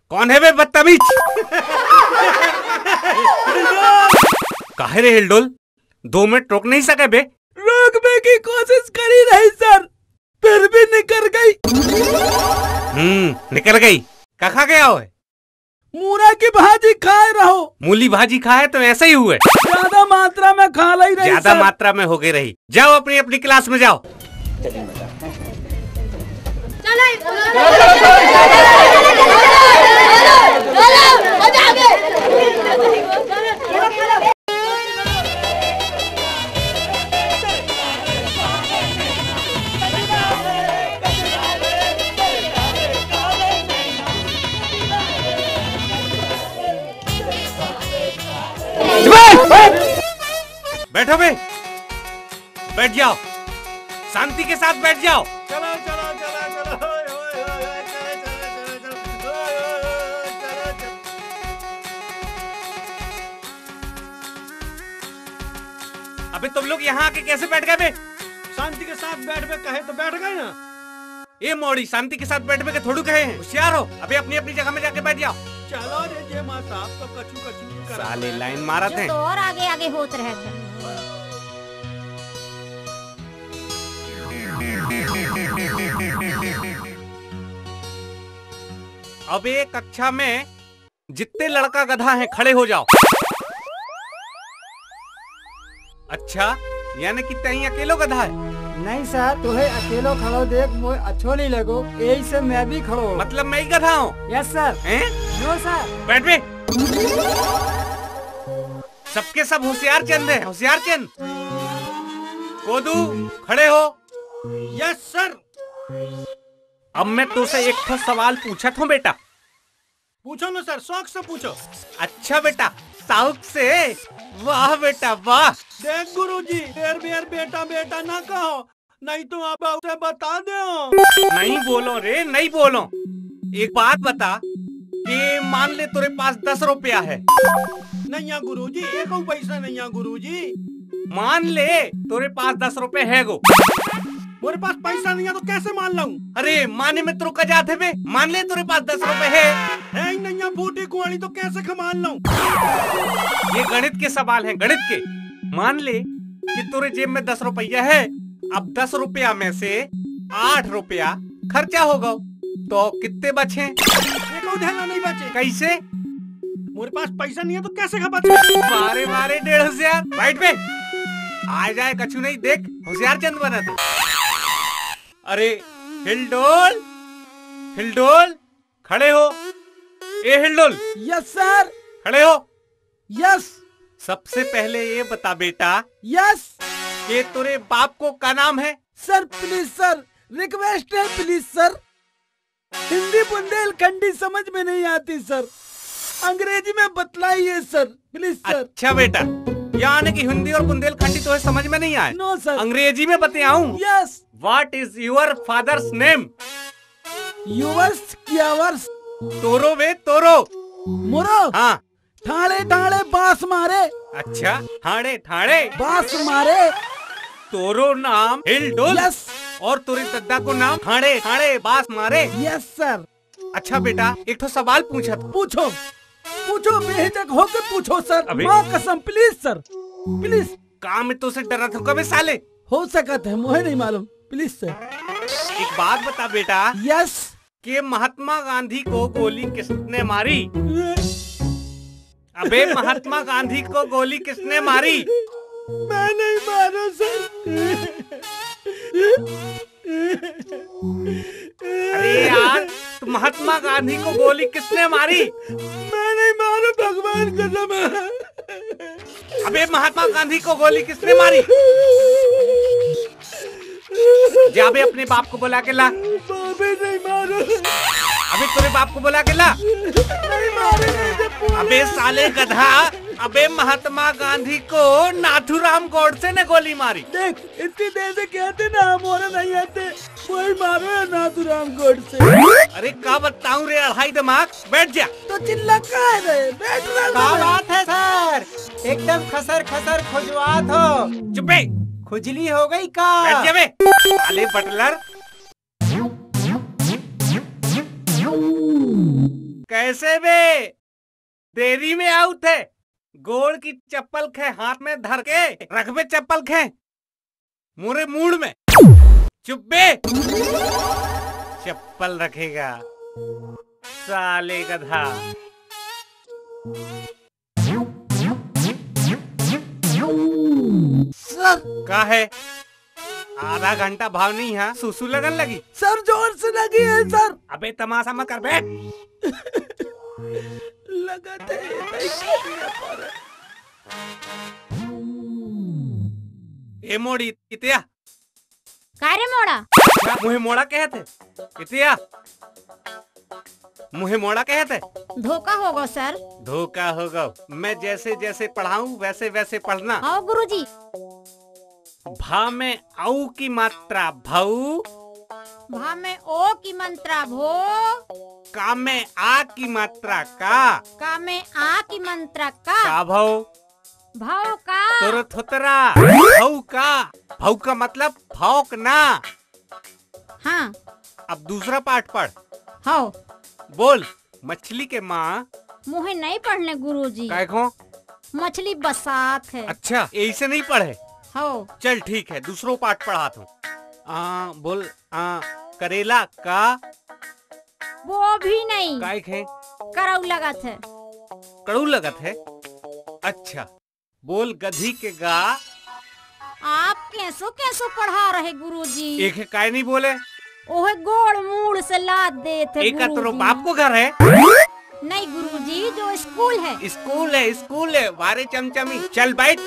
कौन है बे बदतमीज? काहे रे हिलडोल, दो मिनट रोक नहीं सके बे? रोकबे की कोशिश करी रही सर, फिर भी निकल गई। हम्म, निकल गई। का खा गया हो? मूरा की भाजी खाए रहो। मूली भाजी खाए तो ऐसा ही हुए। ज्यादा मात्रा में खा ली रही ज्यादा सर। मात्रा में हो गई रही। जाओ अपनी अपनी क्लास में जाओ। बैठो बे, बैठ जाओ, शांति के साथ बैठ जाओ। चलो, चलो, चलो, चलो। अबे तुम लोग यहाँ आके कैसे बैठ गए बे? शांति के साथ बैठ बे कहे तो बैठ गए ना। ए मोड़ी, शांति के साथ बैठ बे के थोड़ू कहे हैं, होशियार हो। अबे अपनी अपनी जगह में जाके बैठ जाओ। चलो रे जेमा साहब, तो कछु कछु कर साले लाइन मारत हैं। तो और आगे आगे होत रहत है। अब एक कक्षा में जितने लड़का गधा हैं, खड़े हो जाओ। अच्छा, यानी कि तई अकेलो गधा है? नहीं सर, तुहे अकेलो खड़ो देख मोए अच्छो नहीं लगो, यही से मैं भी खड़ो हूँ। मतलब मैं ही गधा हूँ? Yes sir. हैं? नो सर। बैठ बे। सबके सब होशियार चंद है, होशियार चंद। कोदू, खड़े हो। Yes sir. अब मैं तुझसे एक ठो सवाल पूछत हूँ बेटा। पूछो ना सर, शौक से पूछो। अच्छा बेटा, शौक से। वाह बेटा वाह। देख गुरुजी, बेर बेर बेटा बेटा ना कहो, नहीं तो आप उसे बता दो। नहीं बोलो रे, नहीं बोलो। एक बात बता कि मान ले तेरे पास दस रुपया है। नहीं है गुरुजी, एको पैसा नहीं है गुरुजी। मान ले तेरे पास दस रुपए है गो। मोरे पास पैसा नहीं है तो कैसे मान लाऊं? अरे माने में तो रुका जाते बे, मान ले तेरे पास दस रुपए है। है ही नहीं है फूटी कुआड़ी तो कैसे मान लाऊं? ये गणित के सवाल हैं, गणित के। मान ले कि तेरे जेब में दस रुपया है, अब दस रुपया में से आठ रुपया खर्चा हो गो, तो कितने बचे? एको धेना नहीं बचे। कैसे? मोरे पास पैसा नहीं है तो कैसे खपत? मारे मारे डेढ़ होशियार, बैठ बे। आ जाए कछु नहीं, देख होशियार चंद बना तू। अरे हिलडोल, हिलडोल, खड़े हो। ए हिलडोल। Yes sir. खड़े हो। यस। सबसे पहले ये बता बेटा। यस। कि तेरे बाप को क्या नाम है? सर प्लीज सर, रिक्वेस्ट है प्लीज सर। हिंदी बुंदेलखंडी समझ में नहीं आती सर, अंग्रेजी में बतलाइए सर, प्लीज सर। अच्छा बेटा, यानी कि हिंदी और बुंदेलखंडी तो समझ में नहीं आए? No sir. अंग्रेजी में बताऊं? Yes. What is your father's name? Yours, क्यावर्स। तोरो बे, तोरो। मोरो? हाँ। ठाणे ठाणे बास मारे। अच्छा, ठाणे ठाणे बास मारे। तोरो नाम हिलडोल। यस। और तोरे दद्दा को नाम ठाणे ठाणे बास मारे। Yes sir. अच्छा बेटा, एक ठो सवाल पूछत। पूछो, पूछो, बेहिचक होके पूछो सर। अबे। माँ कसम, प्लीज सर, प्लीज। का मैं तोसे डरत हूँ का बे साले? हो सकत है, मोहे नहीं मालूम, प्लीज सर। एक बात बता बेटा। यस। कि महात्मा गांधी को गोली किसने मारी? अबे महात्मा गांधी को गोली किसने मारी? मैं नहीं मारा सर। अरे यार, तो महात्मा गांधी को गोली किसने मारी? मैं नहीं मारा, भगवान कसम है। अबे महात्मा गांधी को गोली किसने मारी? जा बे अपने बाप को बुला के ला। बाबे नहीं मारो। अबे तेरे बाप को बुला के ला। नहीं मारो, नहीं तो पूरा अबे साले गधा, अबे महात्मा गांधी को नाथूराम गोडसे ने गोली मारी। देख, इतनी देर से कहते ना हम और नहीं आते, कोई मारो है नाथूराम गोडसे। अरे का बताऊं रे अढ़ाई दिमाग, बैठ जा। तो चिल्ला का है रे? बैठ ना का रे। बात है सर? एकदम खसर खसर खुजवात हो। चुप बे। खुजली हो गई का? बैठ जा बे। साले बटलर। कैसे बे? देरी में आउत है। गोड़ की चप्पल खे हाथ में धर के रख बे चप्पल खे। मोरे मूड में। चुप बे। चप्पल रखेगा। साले गधा। सर। का है? आधा घंटा भाव नहीं है, सुसु लगन लगी। सर, जोर से लगी है सर। अबे तमाशा मत कर, बैठ। लगत है, नहीं करना पड़ा। ए मोड़ी, इतिया। का रे मोड़ा? मुहे मोड़ा कहत है। इतिया। मुहे मोड़ा कहत है। धोखा हो गो सर। धोखा हो गो। मैं जैसे जैसे पढ़ाऊं वैसे वैसे पढ़ना। हाँ गुरुजी। भा में औ की मात्रा भऊ। भा में ओ की मात्रा भो। का में आ की मात्रा का। का में आ की मात्रा का। का भऊ। भव का। तोरो थोतरा। भौका। भौका मतलब भौंक ना। हाँ। अब दूसरा पाठ पढ़। हौ। बोल, मछली के माँ। मुहे नहीं पढ़ने गुरुजी। काय को? मछली बसात है। अच्छा, यही से नहीं पढ़े? हौ। चल ठीक है, दूसरो पाठ पढ़ात हूँ। आ, बोल, आ, करेला का? वो भी नहीं। काय खे? करऊ लगत है। कड़ू लगत है? अच्छा। बोल गधी के गा। आप कैसो कैसो पढ़ा रहे गुरुजी। एक है काय नहीं बोले? ओहे गोड़ मूड़ से लाद देत है एका तोरो गुरुजी। बाप को घर है? नहीं गुरुजी, जो स्कूल है। स्कूल है, स्कूल है, वारे चमचमी। चल बैठ।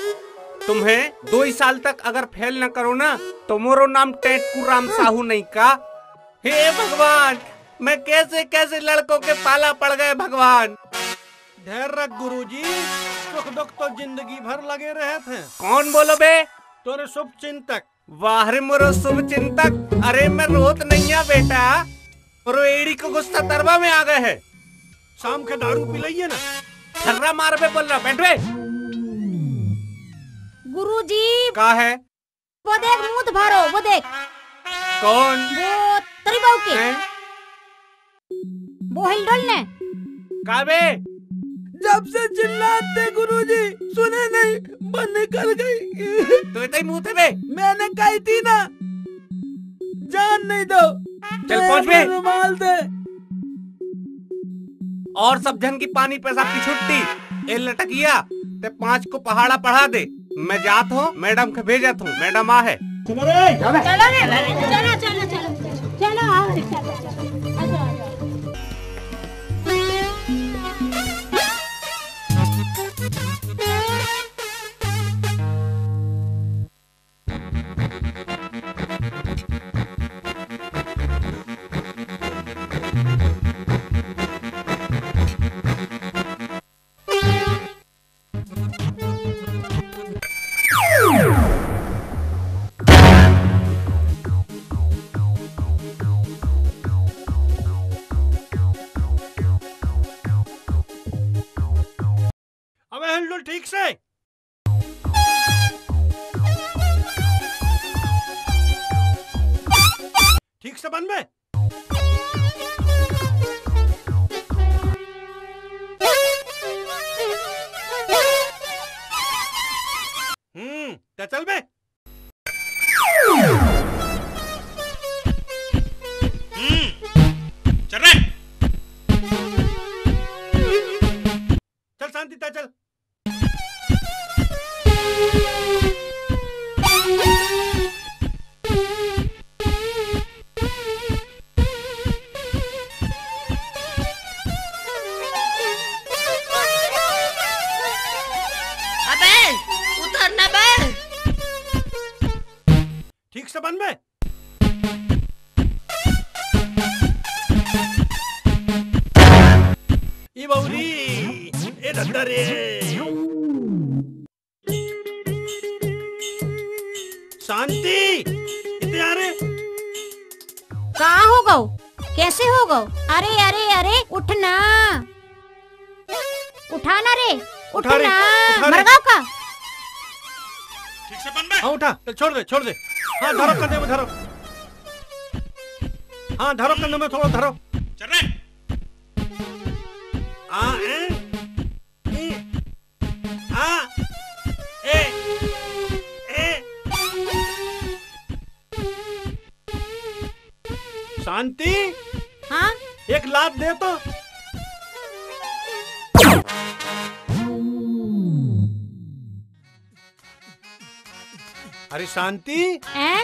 तुम्हें दो ही साल तक अगर फेल न करो ना, तो मोरो नाम टेटकू राम साहू नहीं का। हे भगवान, मैं कैसे कैसे लड़कों के पाला पड़ गए भगवान। धैर्य रख गुरुजी, सुख दुख तो जिंदगी भर लगे रहे थे। कौन बोलो बे? तोरे शुभ चिंतक। वाह रे मोरो शुभ चिंतक, अरे मैं रोत नहीं आ बेटा, मोरो एड़ी को गुस्सा तरवा में आ गए है। शाम के दारू पिलाइए ना। छर्रा मार बे बोल रहा, बैठ बे। गुरुजी। का है? वो देख, मूत भरो, वो देख। कौन? वो तेरी बहू के। हैं? वो हिलडोल ने। का बे? जब से चिल्लाते गुरुजी, सुने नहीं, बंद कर गई। तो इतना ही मूत है बे? मैंने कही थी ना, जान नहीं दो। चल दे पहुंच बे। रुमाल दे। और सब झन की पानी पेशाब की छुट्टी। ए लटकिया, ते पांच को पहाड़ा पढ़ा दे। मैं जात हूँ, मैडम के भेजत हूँ, मैडम आ है। चलो रे। चलो रे, चलो, चलो, चलो, चलो, आओ रे, चलो, चलो, आ जाओ, आ जाओ। अबे हिलडुल, ठीक से। ठीक से बन बे। हम्म, ते चल बे। हम्म, चल रे। चल शांति, ते चल। अबे, उतर ना बे। ठीक से बन बे। ई बौरी, ए दद्दा रे। शांति, इते आ रे। का हो गौ? कैसे हो गौ? अरे, अरे, अरे, उठना। उठा ना रे, उठा रे, उठना। उठा रे। मर गौ का? ठीक से बन बे। हाँ, उठा, चल, छोड़ दे, छोड़ दे। हाँ, धरो, कंधे में धरो। हाँ, धरो, कंधे में थोड़ा धरो। चल रे। आ, ए, ए, आ, ए, ए। शांति। हाँ? एक लात दे तो। अरे शांति। हैं?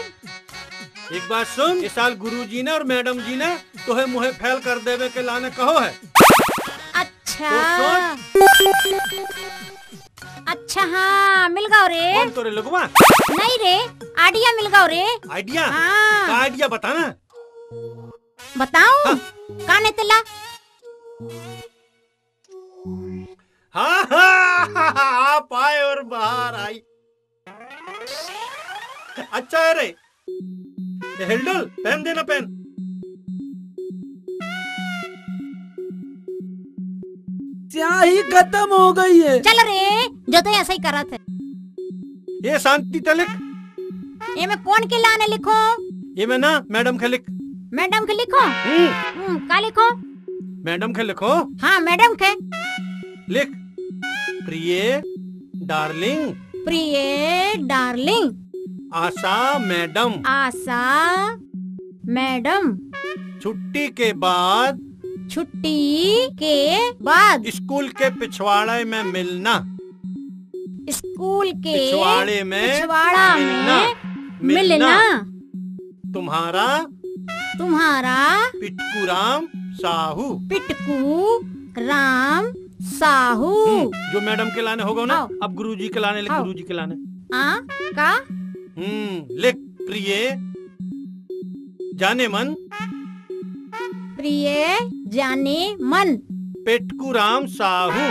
एक बात सुन, इस साल गुरुजी ने और मैडम जी ने तोहे मुहे फेल कर देवे के लाने कहो है। अच्छा। तो सोच। अच्छा, हाँ, मिल गौ रे। कौन तोरे लगवा? नहीं रे, idea मिल गौ रे। Idea? हाँ। का idea बताना? बताऊं? हाँ। काने तेला। हाँ, हाँ, आप आए और बाहर आई। अच्छा है रे, हेलडोल, पेन देना, पेन। स्याही खत्म हो गई है। चल रे, जो तो ऐसा ही करत है। ए शांति, तैं लिख। एमे कोन के लाने लिखों? एमे ना, मैडम के लिख। मैडम के लिखों? हम्म। हम्म, का लिखों? मैडम के लिखों। हाँ, मैडम के। लिख, प्रिय डार्लिंग। प्रिय डार्लिंग। आशा मैडम। आशा मैडम। छुट्टी के बाद। छुट्टी के बाद। स्कूल के पिछवाड़े में मिलना। स्कूल के पिछवाड़े में पिछवाड़ा में मिलना। मिलना। तुम्हारा तुम्हारा पिटकू राम साहू। पिटकू राम साहू। हम्म, जो मैडम के लाने होगा ना, हाँ। अब गुरुजी के लाने लिख, हाँ। गुरुजी के लाने। आ, का? हम्म, लिख, प्रिय जाने मन। प्रिय जाने मन। पेटकू राम साहू।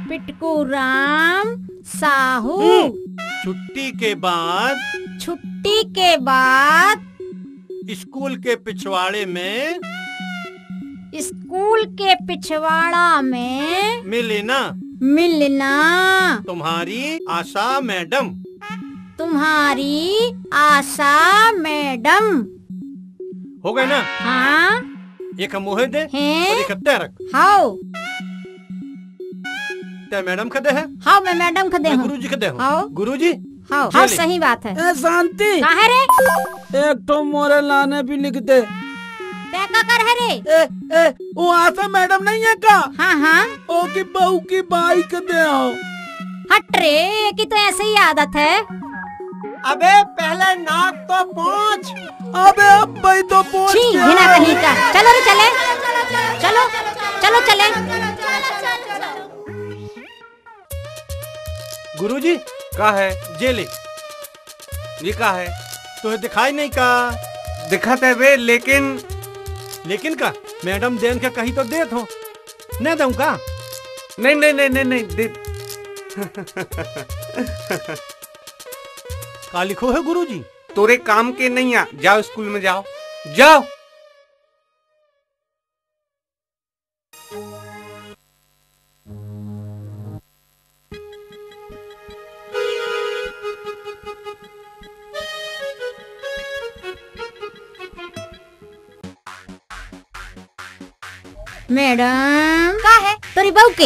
पेटकू राम साहू। हम्म, छुट्टी के बाद। छुट्टी के बाद। स्कूल के पिछवाड़े में। स्कूल के पिछवाड़ा में। मिलना। मिलना। तुम्हारी आशा मैडम। तुम्हारी आशा मैडम। हो गए ना? हाँ। एक हम मोहे दे हैं? और एक तैं रख। हाव। तैं मैडम के दे है? हाव, मैं मैडम के दे मैं हूँ। गुरुजी के दे हूँ। हाव। गुरुजी, हाव, ये हाव, ले। सही बात है। ए, शांति। का है रे? एक ठो मोरे लाने भी लिख दे। तैं का करे हस रे? ए, ए, वो आशा मैडम नहीं है का? हाँ, हाँ। ओकी बहू की बाई के दे हूँ। हट रे, एकी तो ऐसे ही आदत है। अबे पहले नाक तो पोंछ। अबे अब भाई तो पोंछ छी, क्या? घिना कहीं का। चलो रे, चले। चलो, चलो, चले। गुरुजी, का है? जे ले। ये का है? तोहे दिखाई नहीं का? दिखत है बे, लेकिन लेकिन का? मैडम देन के कही तो देत हो। न दऊं का? नहीं, नहीं, नहीं, नहीं, नहीं, दे। का लिखो है गुरुजी? तोरे काम के नहीं आ, जाओ स्कूल में जाओ, जाओ। मैडम। का है? तोरी बहू के।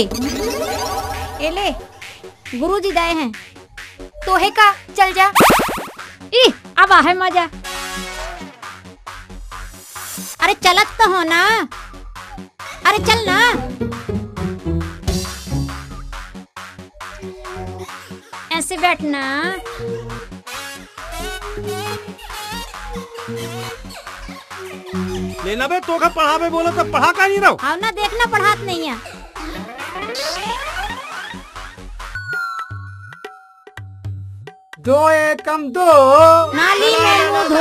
ए ले, गुरुजी दाए हैं। तोहे का, चल जा। ई, अब आहे मजा। अरे चलत तो हो ना, अरे चल ना, ऐसे बैठ ना। लेना बे, तोका पढ़ावे बोला तो पढ़ा का नहीं रहो? हाव ना, देखना पढ़ात नहीं है। दो एकम दो। नाली में मुंह धो।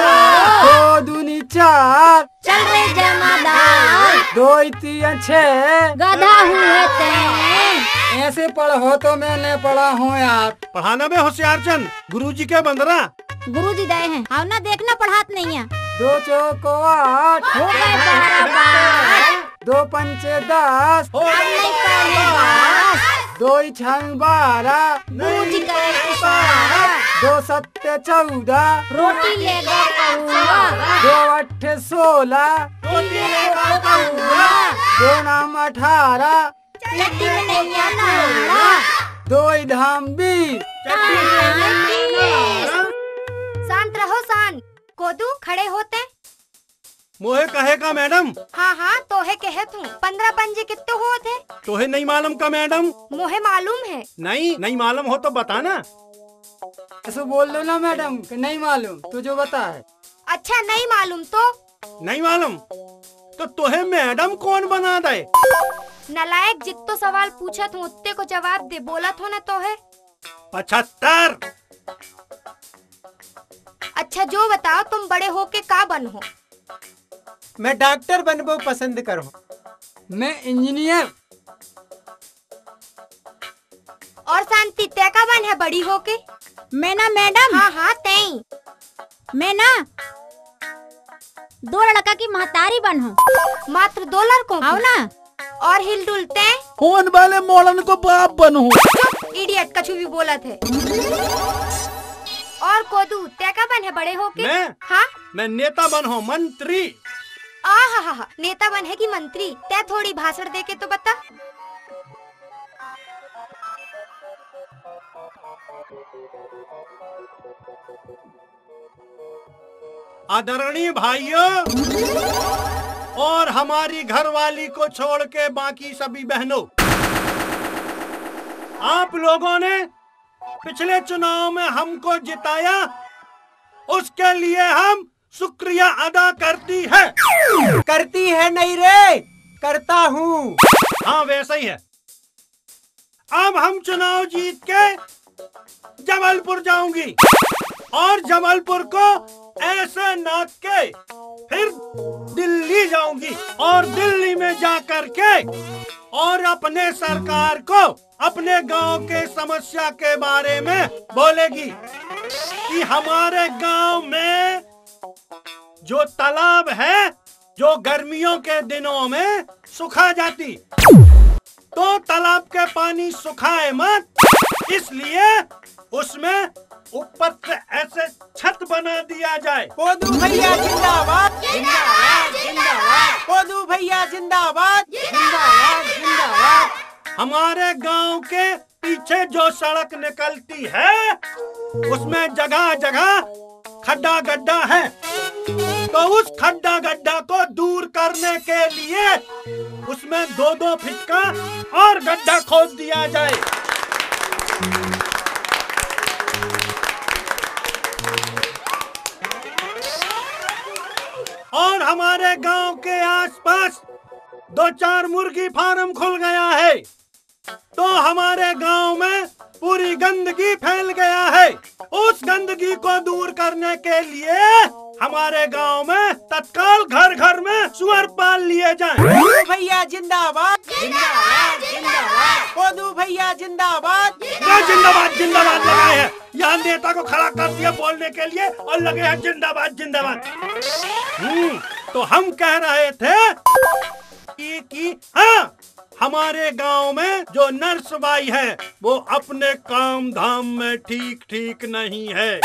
दो दूनी चार। चल रे जमादार। दो तीन छह। गधा हुए तैं। ऐसे पढ़ो तो मैं नहीं पढ़ा हूँ यार। पढ़ाना बे होशियार चंद, गुरुजी के बंदरा। गुरुजी दाए हैं, हाव ना, देखना पढ़ात नहीं है। दो चौको आठ। हो गए बारह बार। दो पंचे दस। अब नहीं पढ़े बस। दो ही छंग बारह। बूझ गए इशारा। दो सत्ते चौदह। रोटी लेगा कौआ। दो अट्ठे सोलह। रोटी लेगा कौआ। दो नाम अठारह। चड्डी में नैया नाड़ा। दो ही धाम बीस। शांत रहो, शांत। कोदू, खड़े हो तैं। मोहे कहे का मैडम? हाँ, हाँ, तोहे कहे तू। पन्द्रह पंजे कित्तो होत हे? तोहे नहीं मालूम का मैडम? मोहे मालूम है। नहीं, नहीं मालूम हो तो बताना। ऐसे बोल दो ना मैडम कि नहीं मालूम, तू जो बता है। अच्छा, नहीं मालूम तो? नहीं मालूम? तो तोहे मैडम कौन बना दे? नालायक, जित्तो सवाल पूछत हूँ, उत्ते को जवाब दे, बोलत हो ना तोहे। पचहत्तर। अच्छा, जो बताओ, तुम बड़े होके का बनहो? मैं डॉक्टर बनबो पसंद करहूँ। मैं इंजीनियर। और शांति, तै का बनहे बड़ी होके? मैं ना मैडम। हाँ, हाँ, तैं। मैं ना दो लड़का की महतारी बनहूँ। मात्र दो लड़कों की? हाव ना। और हिलडुल तैं? कौन वाले मोड़न को बाप बनहूँ? Idiot, कछु भी बोलत है। और कोदू, तै का बन है बड़े होके? मैं? हाँ? मैं नेता बन हो, मंत्री। आहा हा हा, नेता बन है कि मंत्री? तै थोड़ी भाषण दे के तो बता। आदरणीय भाइयों और हमारी घरवाली को छोड़ के बाकी सभी बहनों, आप लोगों ने पिछले चुनाव में हमको जिताया, उसके लिए हम शुक्रिया अदा करती है। करती है नहीं रे, करता हूँ। हाँ, वैसा ही है। अब हम चुनाव जीत के जबलपुर जाऊंगी और जबलपुर को ऐसे नाच के फिर दिल्ली जाऊंगी और दिल्ली में जा करके और अपने सरकार को अपने गांव के समस्या के बारे में बोलेगी कि हमारे गांव में जो तालाब है, जो गर्मियों के दिनों में सुखा जाती, तो तालाब के पानी सुखाए मत, इसलिए उसमें ऊपर से ऐसे छत बना दिया जाए। कोदू भैया जिंदाबाद, जिंदाबाद, जिंदाबाद। कोदू भैया जिंदाबाद, जिंदाबाद, जिंदाबाद। हमारे गांव के पीछे जो सड़क निकलती है, उसमें जगह जगह खड्डा गड्ढा है, तो उस खड्डा गड्ढा को दूर करने के लिए उसमें दो दो फीट का और गड्ढा खोद दिया जाए। और हमारे गांव के आसपास दो चार मुर्गी फार्म खुल गया है, तो हमारे गांव में पूरी गंदगी फैल गया है। उस गंदगी को दूर करने के लिए हमारे गांव में तत्काल घर घर में सुअर पाल लिए जाएं। कोदू भैया जिंदाबाद, जिंदाबाद, जिंदाबाद। कोदू भैया जिंदाबाद। क्या जिंदाबाद जिंदाबाद लगाए हैं? यहाँ नेता को खड़ा कर दिया बोलने के लिए और लगे हैं जिंदाबाद जिंदाबाद। हम्म, तो हम कह रहे थे कि, कि हाँ, हमारे गांव में जो नर्स बाई है, वो अपने काम धाम में ठीक ठीक नहीं है,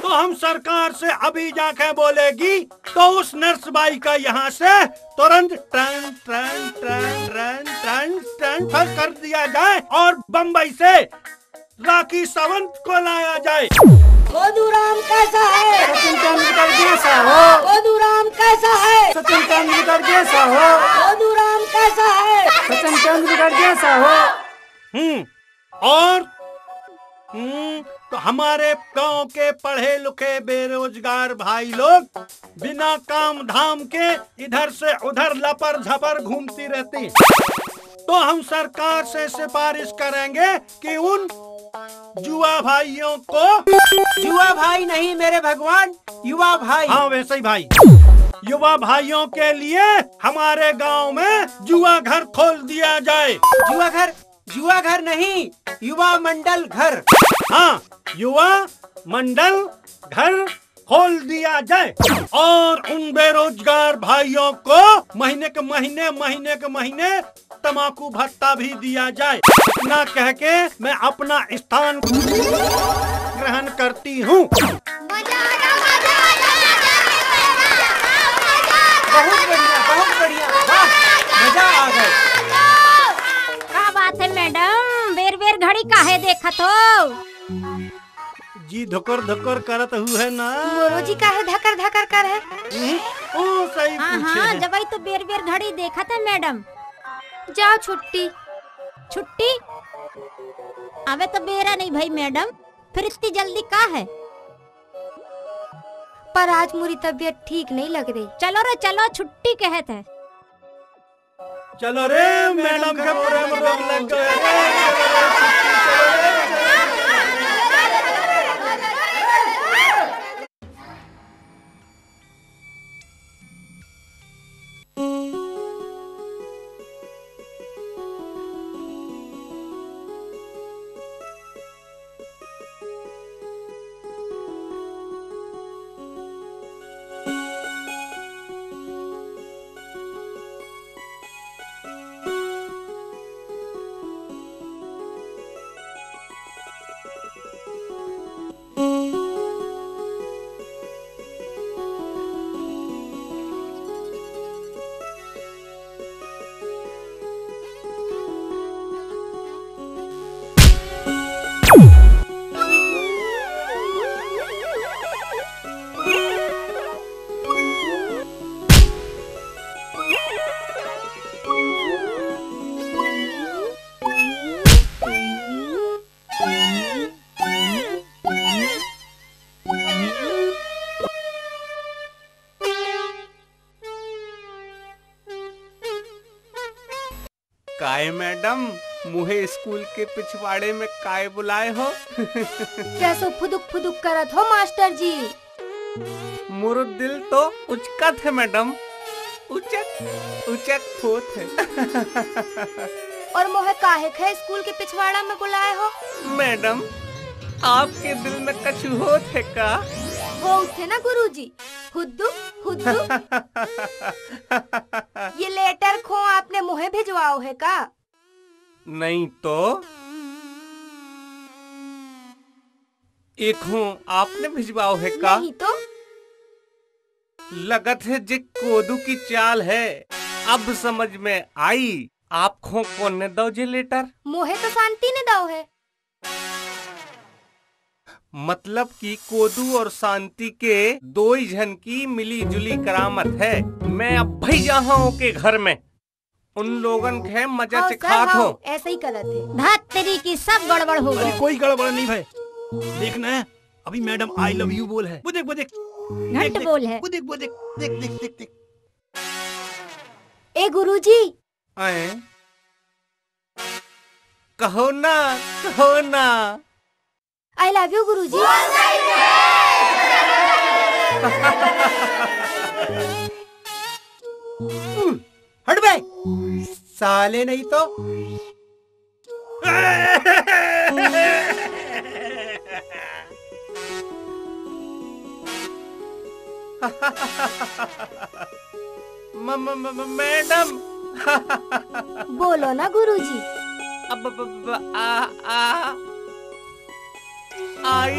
तो हम सरकार से अभी जाके बोलेगी, तो उस नर्स बाई का यहाँ से तुरंत ट्रां-, ट्रां-, ट्रां-, ट्रां-, ट्रां-, ट्रांसफर कर दिया जाए और बंबई से राखी सावंत को लाया जाए। कोदूराम कैसा है? सचिन तेंदुलकर जैसा हो। कोदूराम कैसा है? सचिन तेंदुलकर जैसा हो। कोदूराम कैसा है? सचिन तेंदुलकर जैसा हो। हम्म, और हम्म, तो हमारे गांव के पढ़े लिखे बेरोजगार भाई लोग बिना काम धाम के इधर से उधर लपर झपर घूमती रहती, तो हम सरकार से सिफारिश करेंगे कि उन युवा भाइयों को, युवा भाई नहीं मेरे भगवान, युवा भाई। हाँ, वैसे ही भाई, युवा भाइयों के लिए हमारे गांव में युवा घर खोल दिया जाए। युवा घर, युवा घर नहीं, युवा मंडल घर। हाँ, युवा मंडल घर खोल दिया जाए और उन बेरोजगार भाइयों को महीने के महीने, महीने के महीने तमाकू भत्ता भी दिया जाए। इतना कह के मैं अपना स्थान ग्रहण करती हूँ। बहुत बढ़िया, बहुत बढ़िया, वाह, मजा आ गया। का बात है मैडम, बेर बेर घड़ी काहे देखत हो? जी धकर धकर करत हुए ना। मोरो जी काहे धकर धकर कर है? हम्म, ओ सही हाँ, पूछे हाँ, है। जबई तो बेर बेर घड़ी देखत है मैडम। जाओ छुट्टी। छुट्टी? अबे तो बेरा नहीं भाई मैडम, फिर इतनी जल्दी का है? पर आज मोरी तबीयत ठीक नहीं लग रही। चलो रे चलो, छुट्टी कहत है। चलो रे, मैडम के प्रेम रोग लग गए रे। ए मैडम, मुहे स्कूल के पिछवाड़े में काय बुलाए हो? कैसो फुदुक फुदुक करत हो मास्टर जी? मोरो दिल तो उचकत हे मैडम, उचक उचक होत हे। और मोहे काहे खे स्कूल के पिछवाड़ा में बुलाए हो? मैडम, आपके दिल में कछु होत हे का? होत हे ना गुरुजी, हुद्दू हुद्दू। ये लेटर खो आपने मोहे भिजवाओ हे का? नहीं तो। ए खो आपने भिजवाओ हे का? नहीं तो। लगत हे जे कोदू की चाल हे। अब समझ में आई, आप खो कोन ने दव जे लेटर? मोहे तो शांति ने दव हे। मतलब कि कोदू और शांति के दोई झन की मिली जुली करामत हे। मैं अब्बई जाहूं ओके घर में। उन लोगन के मजा हाँ, सर, चखात हाँ, हो। ऐसे ही करत हे। धत तेरी की सब गड़बड़ हो अरे गई। कोई गड़बड़ नहीं भाई, देख ना, अभी मैडम I love you बोल हे, वो देख, वो देख, घंट देख, देख, बोल हे। वो देख, वो देख, देख, देख, देख, देख। ए गुरुजी। आए? कहो ना, कहो ना। I love you गुरुजी। हट बे, साले नहीं तो। म-, म-, म-, म-, मैडम। बोलो ना गुरुजी। अब, अब, अब, आ, आ, I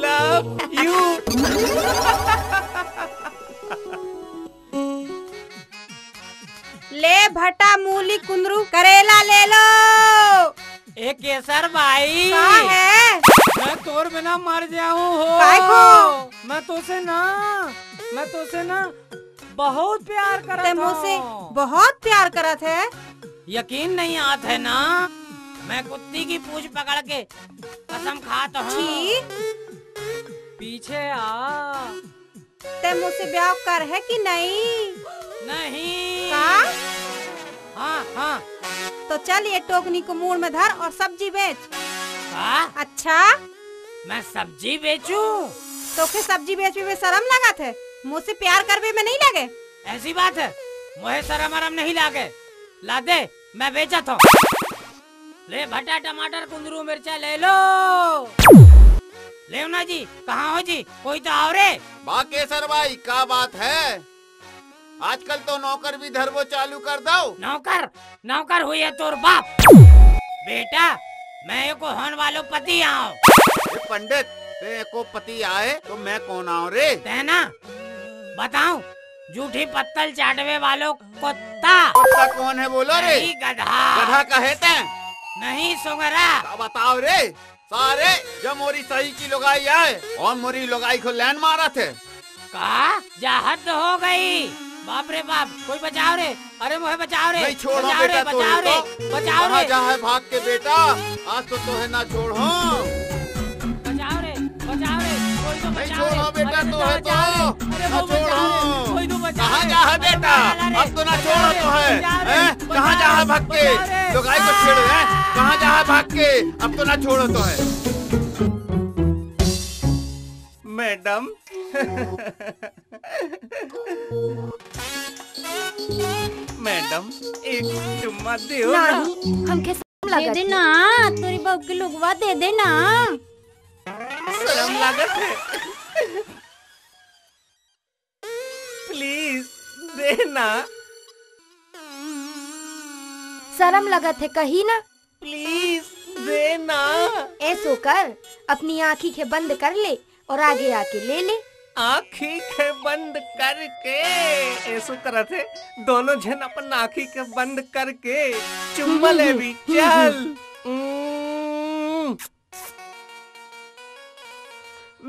love you। ले भटा, मूली, कुंदरू, करेला ले लो। ए केसर भाई, का है? मैं तोर बिना मर जाऊं हो। काय को? मैं तोसे ना, मैं तोसे ना बहुत प्यार करत ते मोसे हूँ। बहुत प्यार करत हे। यकीन नहीं आत हे ना, मैं कुत्ती की पूंछ पकड़ के कसम खात हूँ। छी। पीछे आ। ते मोसे ब्याह कर हे कि नहीं? नहीं। का? हाँ, हाँ। तो चल, ये टोकनी को मूड़ में धर और सब्जी बेच। का? अच्छा। मैं सब्जी बेचूं? तोके सब्जी बेचबे में शरम लगत हे? मोसे प्यार करबे में नहीं लगे? ऐसी बात हे, मोहे शरम अरम नहीं लागे। ला दे, मैं बेचत हूँ। ले भटा, टमाटर, कुंदरू, मिर्चा ले लो। लेव ना जी, कहाँ हो जी? कोई तो आओ रे। बा केसर भाई, का बात हे? आजकल तो नौकर भी धरबो चालू कर दव। नौकर? नौकर हुई हे तोर बाप। बेटा, मैं एको होन वालो पति आंव। ए पंडित, ते एको पति आए तो मैं कोन आंव रे? ते ना, बताऊं, जूठी पत्तल चाटवे वालो कुत्ता। कुत्ता कोन हे बोलो रे? नहीं, गधा। गधा कहे ते? नहीं, सुंगरा। का बताव रे? सारे, जब मोरी सही की लुगाई आए और मोरी लुगाई को लाइन मारत हे। का? जा हद हो गई। बाप रे बाप, कोई बचाव रे। अरे मोहे बचाव रे। नहीं छोड़ो बचाव रे, बेटा, तोहे बचाव रे, तो। बचाव कहाँ रे। जा हे भाग के बेटा? आज तो तोहे ना छोड़ो। बचाव रे, बचाव रे, कोई तो नहीं बचाव रे। छोड़ो बेटा, अरे तोहे तो। अरे ना वो बचाव रे, छोड़ो। कोई तो बचाव कहाँ रे। जा हे अरे बेटा? बचाव रे, अब तो ना बचाव छोड़ो रे, तोहे। बचाव रे, हैं? कहाँ जा हे भाग के? बचाव रे। लुगाई को छेड़ो, हैं? कहाँ जा हे भाग के? अब तो ना छोड़ो तोहे। मैडम। मैडम, एक चुम्मा देव ना। नहीं, हमके शरम दे लागत दे हे। ना, तोरी बहू के लुगवा दे दे ना। शरम लागत हे। Please, दे ना। शरम लगत हे, कही ना। Please, दे ना। ऐसो कर, अपनी आँखी के बंद कर ले और आगे आके ले ले। आँखी के बंद करके, ऐसो करत हे, दोनों झन अपन आँखी के बंद करके चुम्मा लेबी। चल। उम्म।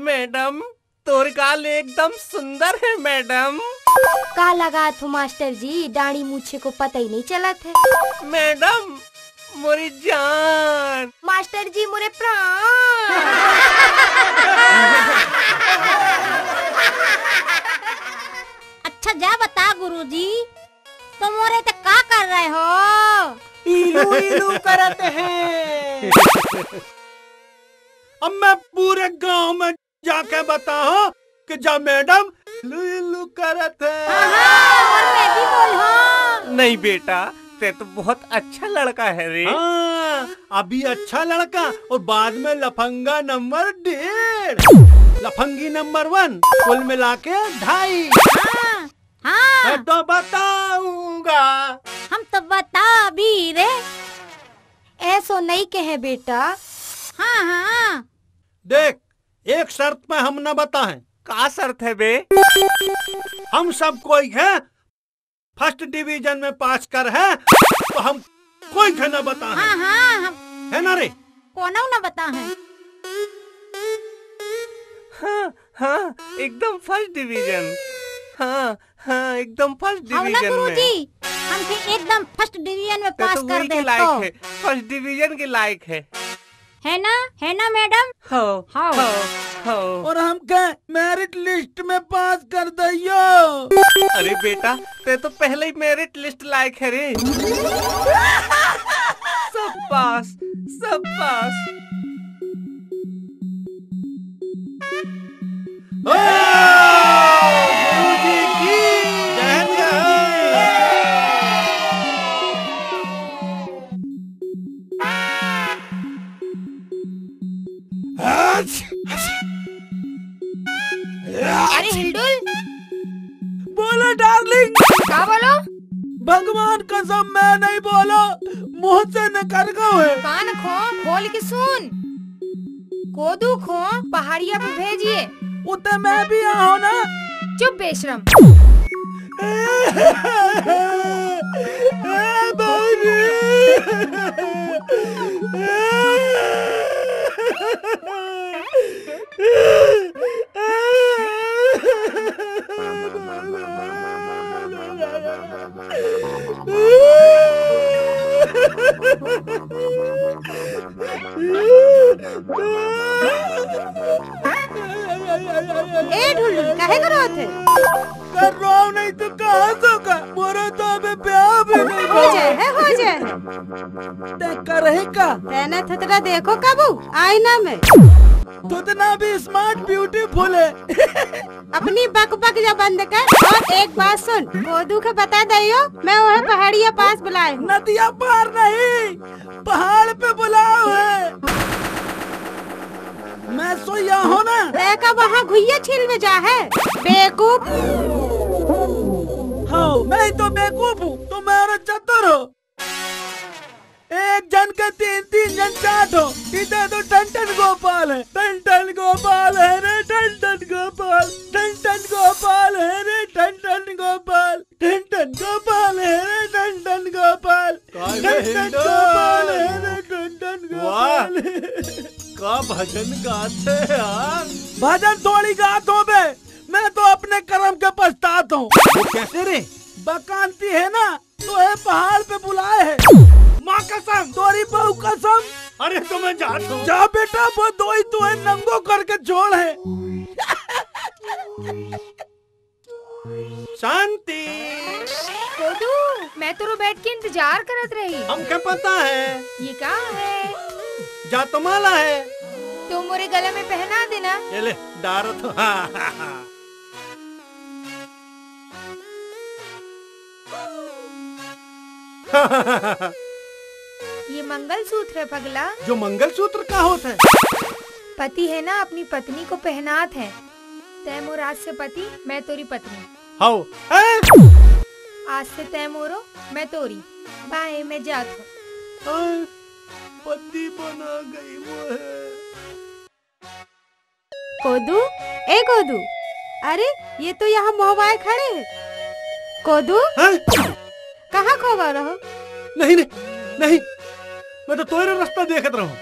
मैडम, तोर गाल एकदम सुंदर हे मैडम। का लगात हो मास्टर जी, डांड़ी मूछे को पता ही नहीं चलत हे। मैडम, मोरी जान। मास्टर जी, मोरे प्राण। अच्छा जा बता गुरुजी, तो मोरे ते का कर रहे हो? टू इलू करत हे। अब मैं पूरे गांव में जाके बताहूं कि जा मैडम इलू इलू करत हे। हाँ, हाँ, और मैं भी बोलहूं। नहीं बेटा, तैं तो बहुत अच्छा लड़का है रे। हाँ, अभी अच्छा लड़का और बाद में लफंगा नंबर डेढ़, लफंगी नंबर वन, कुल मिला के ढाई। हाँ, हाँ। मैं तो बताऊंगा। हम तो बता भी रे। ऐसो नहीं कहे बेटा। हाँ, हाँ। देख, एक शर्त पे हम न बताएं। का शर्त है बे? हम सब कोई है फर्स्ट डिवीजन में पास कर है, तो हम कोई के न बताएं। हाँ, हाँ, हम है ना रे? कोनो न बताएं। हाँ, हाँ, एकदम फर्स्ट डिवीजन। हाँ, हाँ, एकदम फर्स्ट हाँ ना डिवीजन में। गुरुजी, हमके एकदम फर्स्ट डिवीजन में तै पास तो कर वही दे के लायक तो। है, फर्स्ट डिवीजन के लायक है। है ना, है ना मैडम? हो, हो। हो, हो। और हमके मेरिट लिस्ट में पास कर दइयो। अरे बेटा, तै तो पहले ही मेरिट लिस्ट लायक है रे। सब पास, सब पास। ओ, गुरुजी की जय जय। अरे हिलडुल। बोलो डार्लिंग। का बोलो? भगवान कसम, मैं नहीं बोलो, मुंह से निकल गयो है। कान खो, खोल के सुन। कोदू खो पहाड़िया पे भेजिए। उते मैं भी आऊं ना। चुप बेशरम। ए बाबूजी। ए ढुलढुल, काहे करो थे? कर रहा हूँ, नहीं तो कहाँ से होगा? मोरो तो अबे ब्याह भी नहीं हो जाए है, हो जाए। तै करे का? तैने थुतरा देखो कबू आईना में? थुतना भी स्मार्ट ब्यूटीफुल है। अपनी बक बक जा बंद कर और एक बात सुन, कोदू के बता दइयो, मैं वह पहाड़िया पास बुलाए हूँ। नदिया पार नहीं, पहाड़ पे बुलाओ है। मैं सोया हो ना। देखा वहाँ घुइया छील में जा है, बेवकूफ। हाँ, मैं ही तो बेवकूफ हूँ, तुम्हारा चतुर हो। एक जन के तीन, तीन जन चार हो। इधर तो टन टन गोपाल है, टन टन गोपाल है रे, टन टन गोपाल, टन टन गोपाल है रे, टन टन गोपाल, टन टन गोपाल है रे, टन टन गोपाल, काहे टन टन हिंडो? गोपाल है रे, टन टन वाह। गोपाल। का भजन गात है यार। भजन थोड़ी गात हो बे, मैं तो अपने कर्म के पछतात हूँ। वो कैसे रे? बकांती है ना, तो ये पहाड़ पे बुलाए है। माँ कसम। तोरी बहू कसम। अरे तो मैं जात हूँ। जा बेटा, वो दोई तो है नंगो करके जोड़ है। शांति। कोदू, मैं तोरो बैठ के इंतजार करत रही। हमके पता है। ये का है? जातमाला है। तो मोरे गला में पहना देना। ये ले, डार तो। ये मंगलसूत्र है पगला। जो मंगलसूत्र का होत है? पति है ना, अपनी पत्नी को पहनात है। तै मोर आज से पति, मैं तोरी पत्नी। हाओ। हैं? आज से तै मोरो, मैं तोरी। बाय, मैं जात हूँ। हैं? पति बना गई वो है। कोदू, ए कोदू, अरे ये तो यहाँ मोहवाए खड़े हैं। कोदू, हैं? कहाँ खो गए रहो? नहीं, नहीं, नहीं, मैं तो तोरे रास्ता देखत रहूं।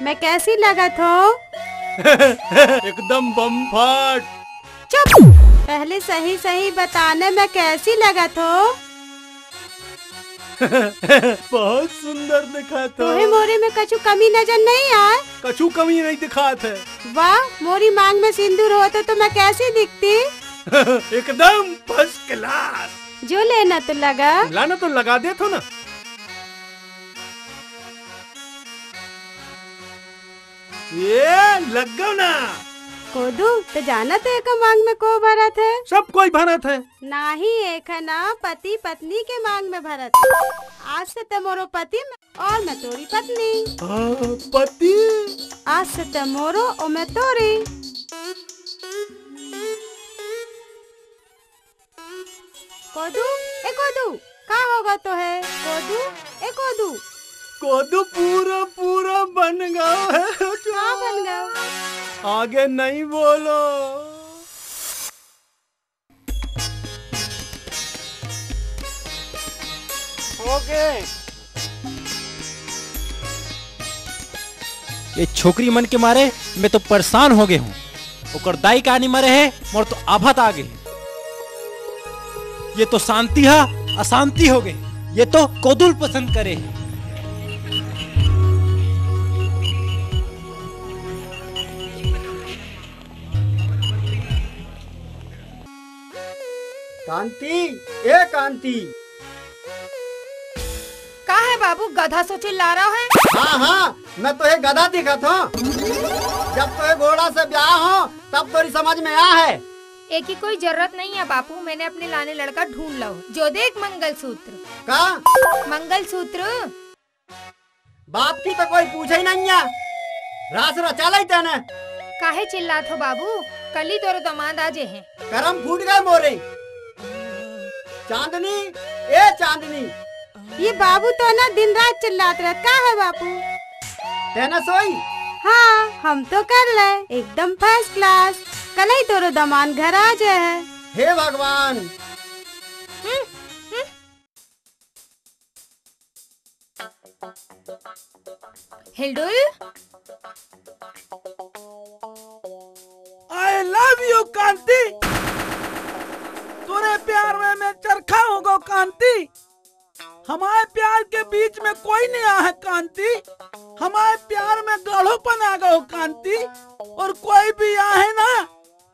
मैं कैसी लगत हो? एकदम बम्फाट। चुप, पहले सही सही बताने मैं कैसी लगत हो? बहुत सुंदर दिखत हो। तोहे मोरे में कछु कमी नजर नहीं आए? कछु कमी नहीं दिखात है। वाह, मोरी मांग में सिंदूर होते तो मैं कैसी दिखती? एकदम फर्स्ट क्लास। जो लेना तो लगा। लाना तो लगा देत हो ना। ए, लग गव ना। कोदू, त जानत हे एकर मांग में को भरत हे? सब कोई भरत हे। नाही, एकर ना पति पत्नी के मांग में भरत हे। आज से ते मोरो पति में और मैं तोरी पत्नी। हाँ, पति। आज से ते मोरो और मैं तोरी। कोदू, ए कोदू, का होगा तो है? कोदू, ए कोदू। कोदू पूरा, पूरा बन गया है। का बन गया? आगे नहीं बोलो। ओके। ये छोकरी मन के मारे मैं तो परेशान हो गए हूँ। ओकर दाई का नहीं मरे है, मोर तो आफत आ गई। ये तो शांति हा अशांति हो गई। ये तो कोदुल पसंद करे है। कांति, ए कांति। का है बाबू, गधा सो चिल्ला रहा है? हाँ, हाँ, मैं तो ये गधा दिखत हूँ। जब तो ये घोड़ा से ब्याह हो, तब तोरी समझ में आ है। एकी कोई जरूरत नहीं है बापू, मैंने अपने लाने लड़का ढूंढ लो। जो देख मंगलसूत्र। का? मंगलसूत्र। बाप की तो कोई पूछे ही नहीं है। रास रचा लई तेने। काहे चिल्लात हो बाबू? कल ही तोरो दमाद आ जे हैं। करम फूट गए मोरे। चांदनी, ए चांदनी। ये बाबू तो ना दिन रात चिल्लात रहत। का है बापू? तेना सोई? हाँ, हम तो कर ले, एकदम फर्स्ट क्लास। कल ही तोरो दमाद घर आ जे है। हे भगवान। हम्म, हम्म। हिलडुल। I love you कांति। तोरे प्यार में मैं चरखा हो गो कांति। हमारे प्यार के बीच में कोई नहीं आ है कांति। हमारे प्यार में गाढ़ोपन आ गो कांति। और कोई भी आ है ना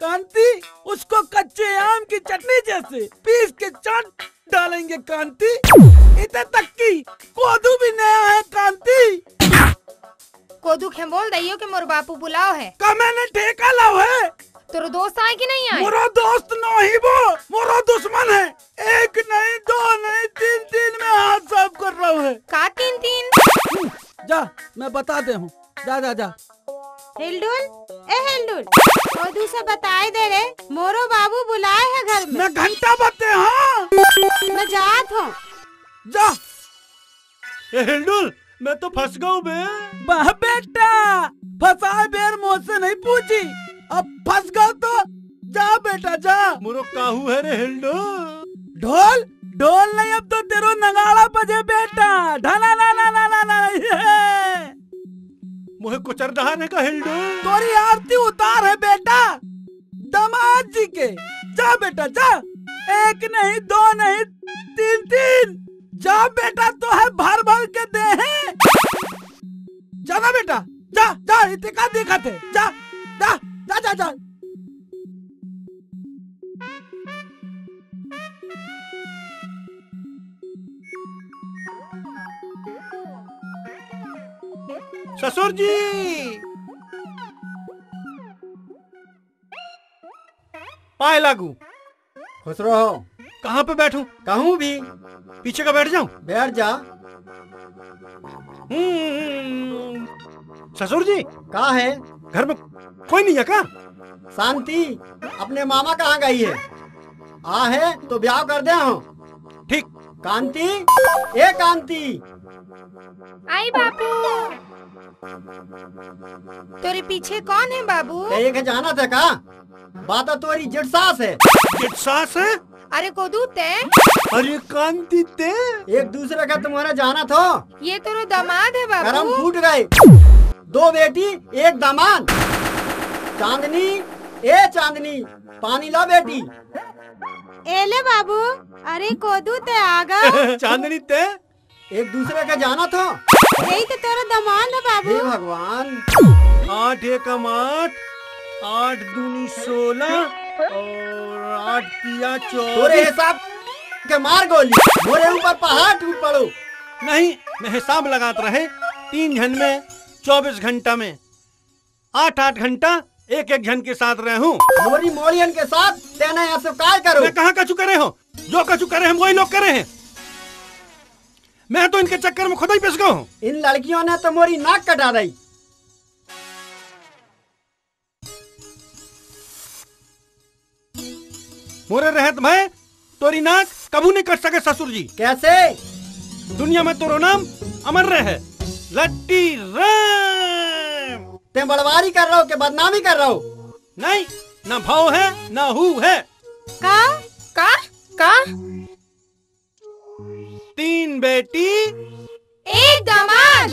कांति, उसको कच्चे आम की चटनी जैसे पीस के चाट डालेंगे कांति। इतने तक की कोदू भी नया है कांति। कोदू के बोल दइयो कि मोर बापू बुलाओ है। का मैंने ठेका लाओ है? तोरो दोस्त आए कि नहीं आए? मोरो दोस्त नहीं वो, मोरो दुश्मन है। एक नहीं, दो नहीं, तीन, तीन में हाथ साफ कर रहा हूँ है। का तीन तीन? जा, मैं बता दे हूँ। जा, जा, जा। हिलडुल, ए हिलडुल, कोदू से बताए दे रे, मोरो बाबू बुलाए है घर में। मैं घंटा बते, हाँ। मैं जात हूँ। जा। ए हिलडुल, मैं तो फंस गऊ बे। वाह बेटा, फंसाए बेर मोसे नहीं पूछी, अब फंस गऊ तो जा बेटा, जा। मोरो काहू है रे हिलडुल। ढोल, ढोल नहीं, अब तो तेरो नगाड़ा बजे बेटा। ढना ना ना ना ना ना, ये। मोहे कुचर डहा ने का हिलडुल। तोरी आरती उतार है बेटा, दामाद जी के। जा बेटा, जा। एक नहीं, दो नहीं, तीन, तीन। जा बेटा, तो है भर भर के दे हैं। जा ना बेटा, जा, जा, इतने का दिक्कत है। जा, जा, जा, जा, जा। ससुर जी, पाए लागू। खुश रहो। कहाँ पे बैठूं? कहूँ भी। पीछे का बैठ जाऊं? बैठ जा। हम्म, ससुर जी। का है? घर में कोई नहीं है का? शांति अपने मामा कहाँ गई है? आ है तो ब्याह कर दे हम। ठीक। कांति, ए कांति। आई बापू। तोरे पीछे कौन है बाबू? ते एक जाना था का? बात तोरी जेठ सास है। जेठ सास है? अरे कोदू ते। अरे कांति ते। एक दूसरे का तुम्हारा जाना था। ये तोरो दामाद है बाबू। करम फूट गए। दो बेटी, एक दामाद। चांदनी, ए चांदनी, पानी ला बेटी। ए ले बाबू। अरे कोदू ते आगा। चांदनी ते। एक दूसरे का जाना था। यही तो तेरा दामाद है बाबू। हे भगवान। आठ एकम आठ, आठ दूनी सोलह और आठ तिया चौबीस। तोरे हिसाब के मार गोली, मोरे ऊपर पहाड़ टूट पड़ो। नहीं, मैं हिसाब लगात रहे, तीन झन में चौबीस घंटा में आठ आठ घंटा एक एक झन के साथ रहे हूँ। मोरी मोड़ियन के साथ तेने ऐसे काय करो? मैं कहाँ कछु करे हो? जो कछु करे हैं वही लोग करे हैं। मैं तो इनके चक्कर में खुद ही पिस गया हूँ। इन लड़कियों ने तो मोरी नाक कटा दई। मोरे रहत भय तोरी नाक कभू नहीं कट सके ससुर जी। कैसे? दुनिया में तोरो नाम अमर रहे, लट्टी राम। ते बड़वारी कर रहो के बदनामी कर रहो? नहीं, ना भाव है ना हू है। का? का? का? तीन बेटी, एक दामाद।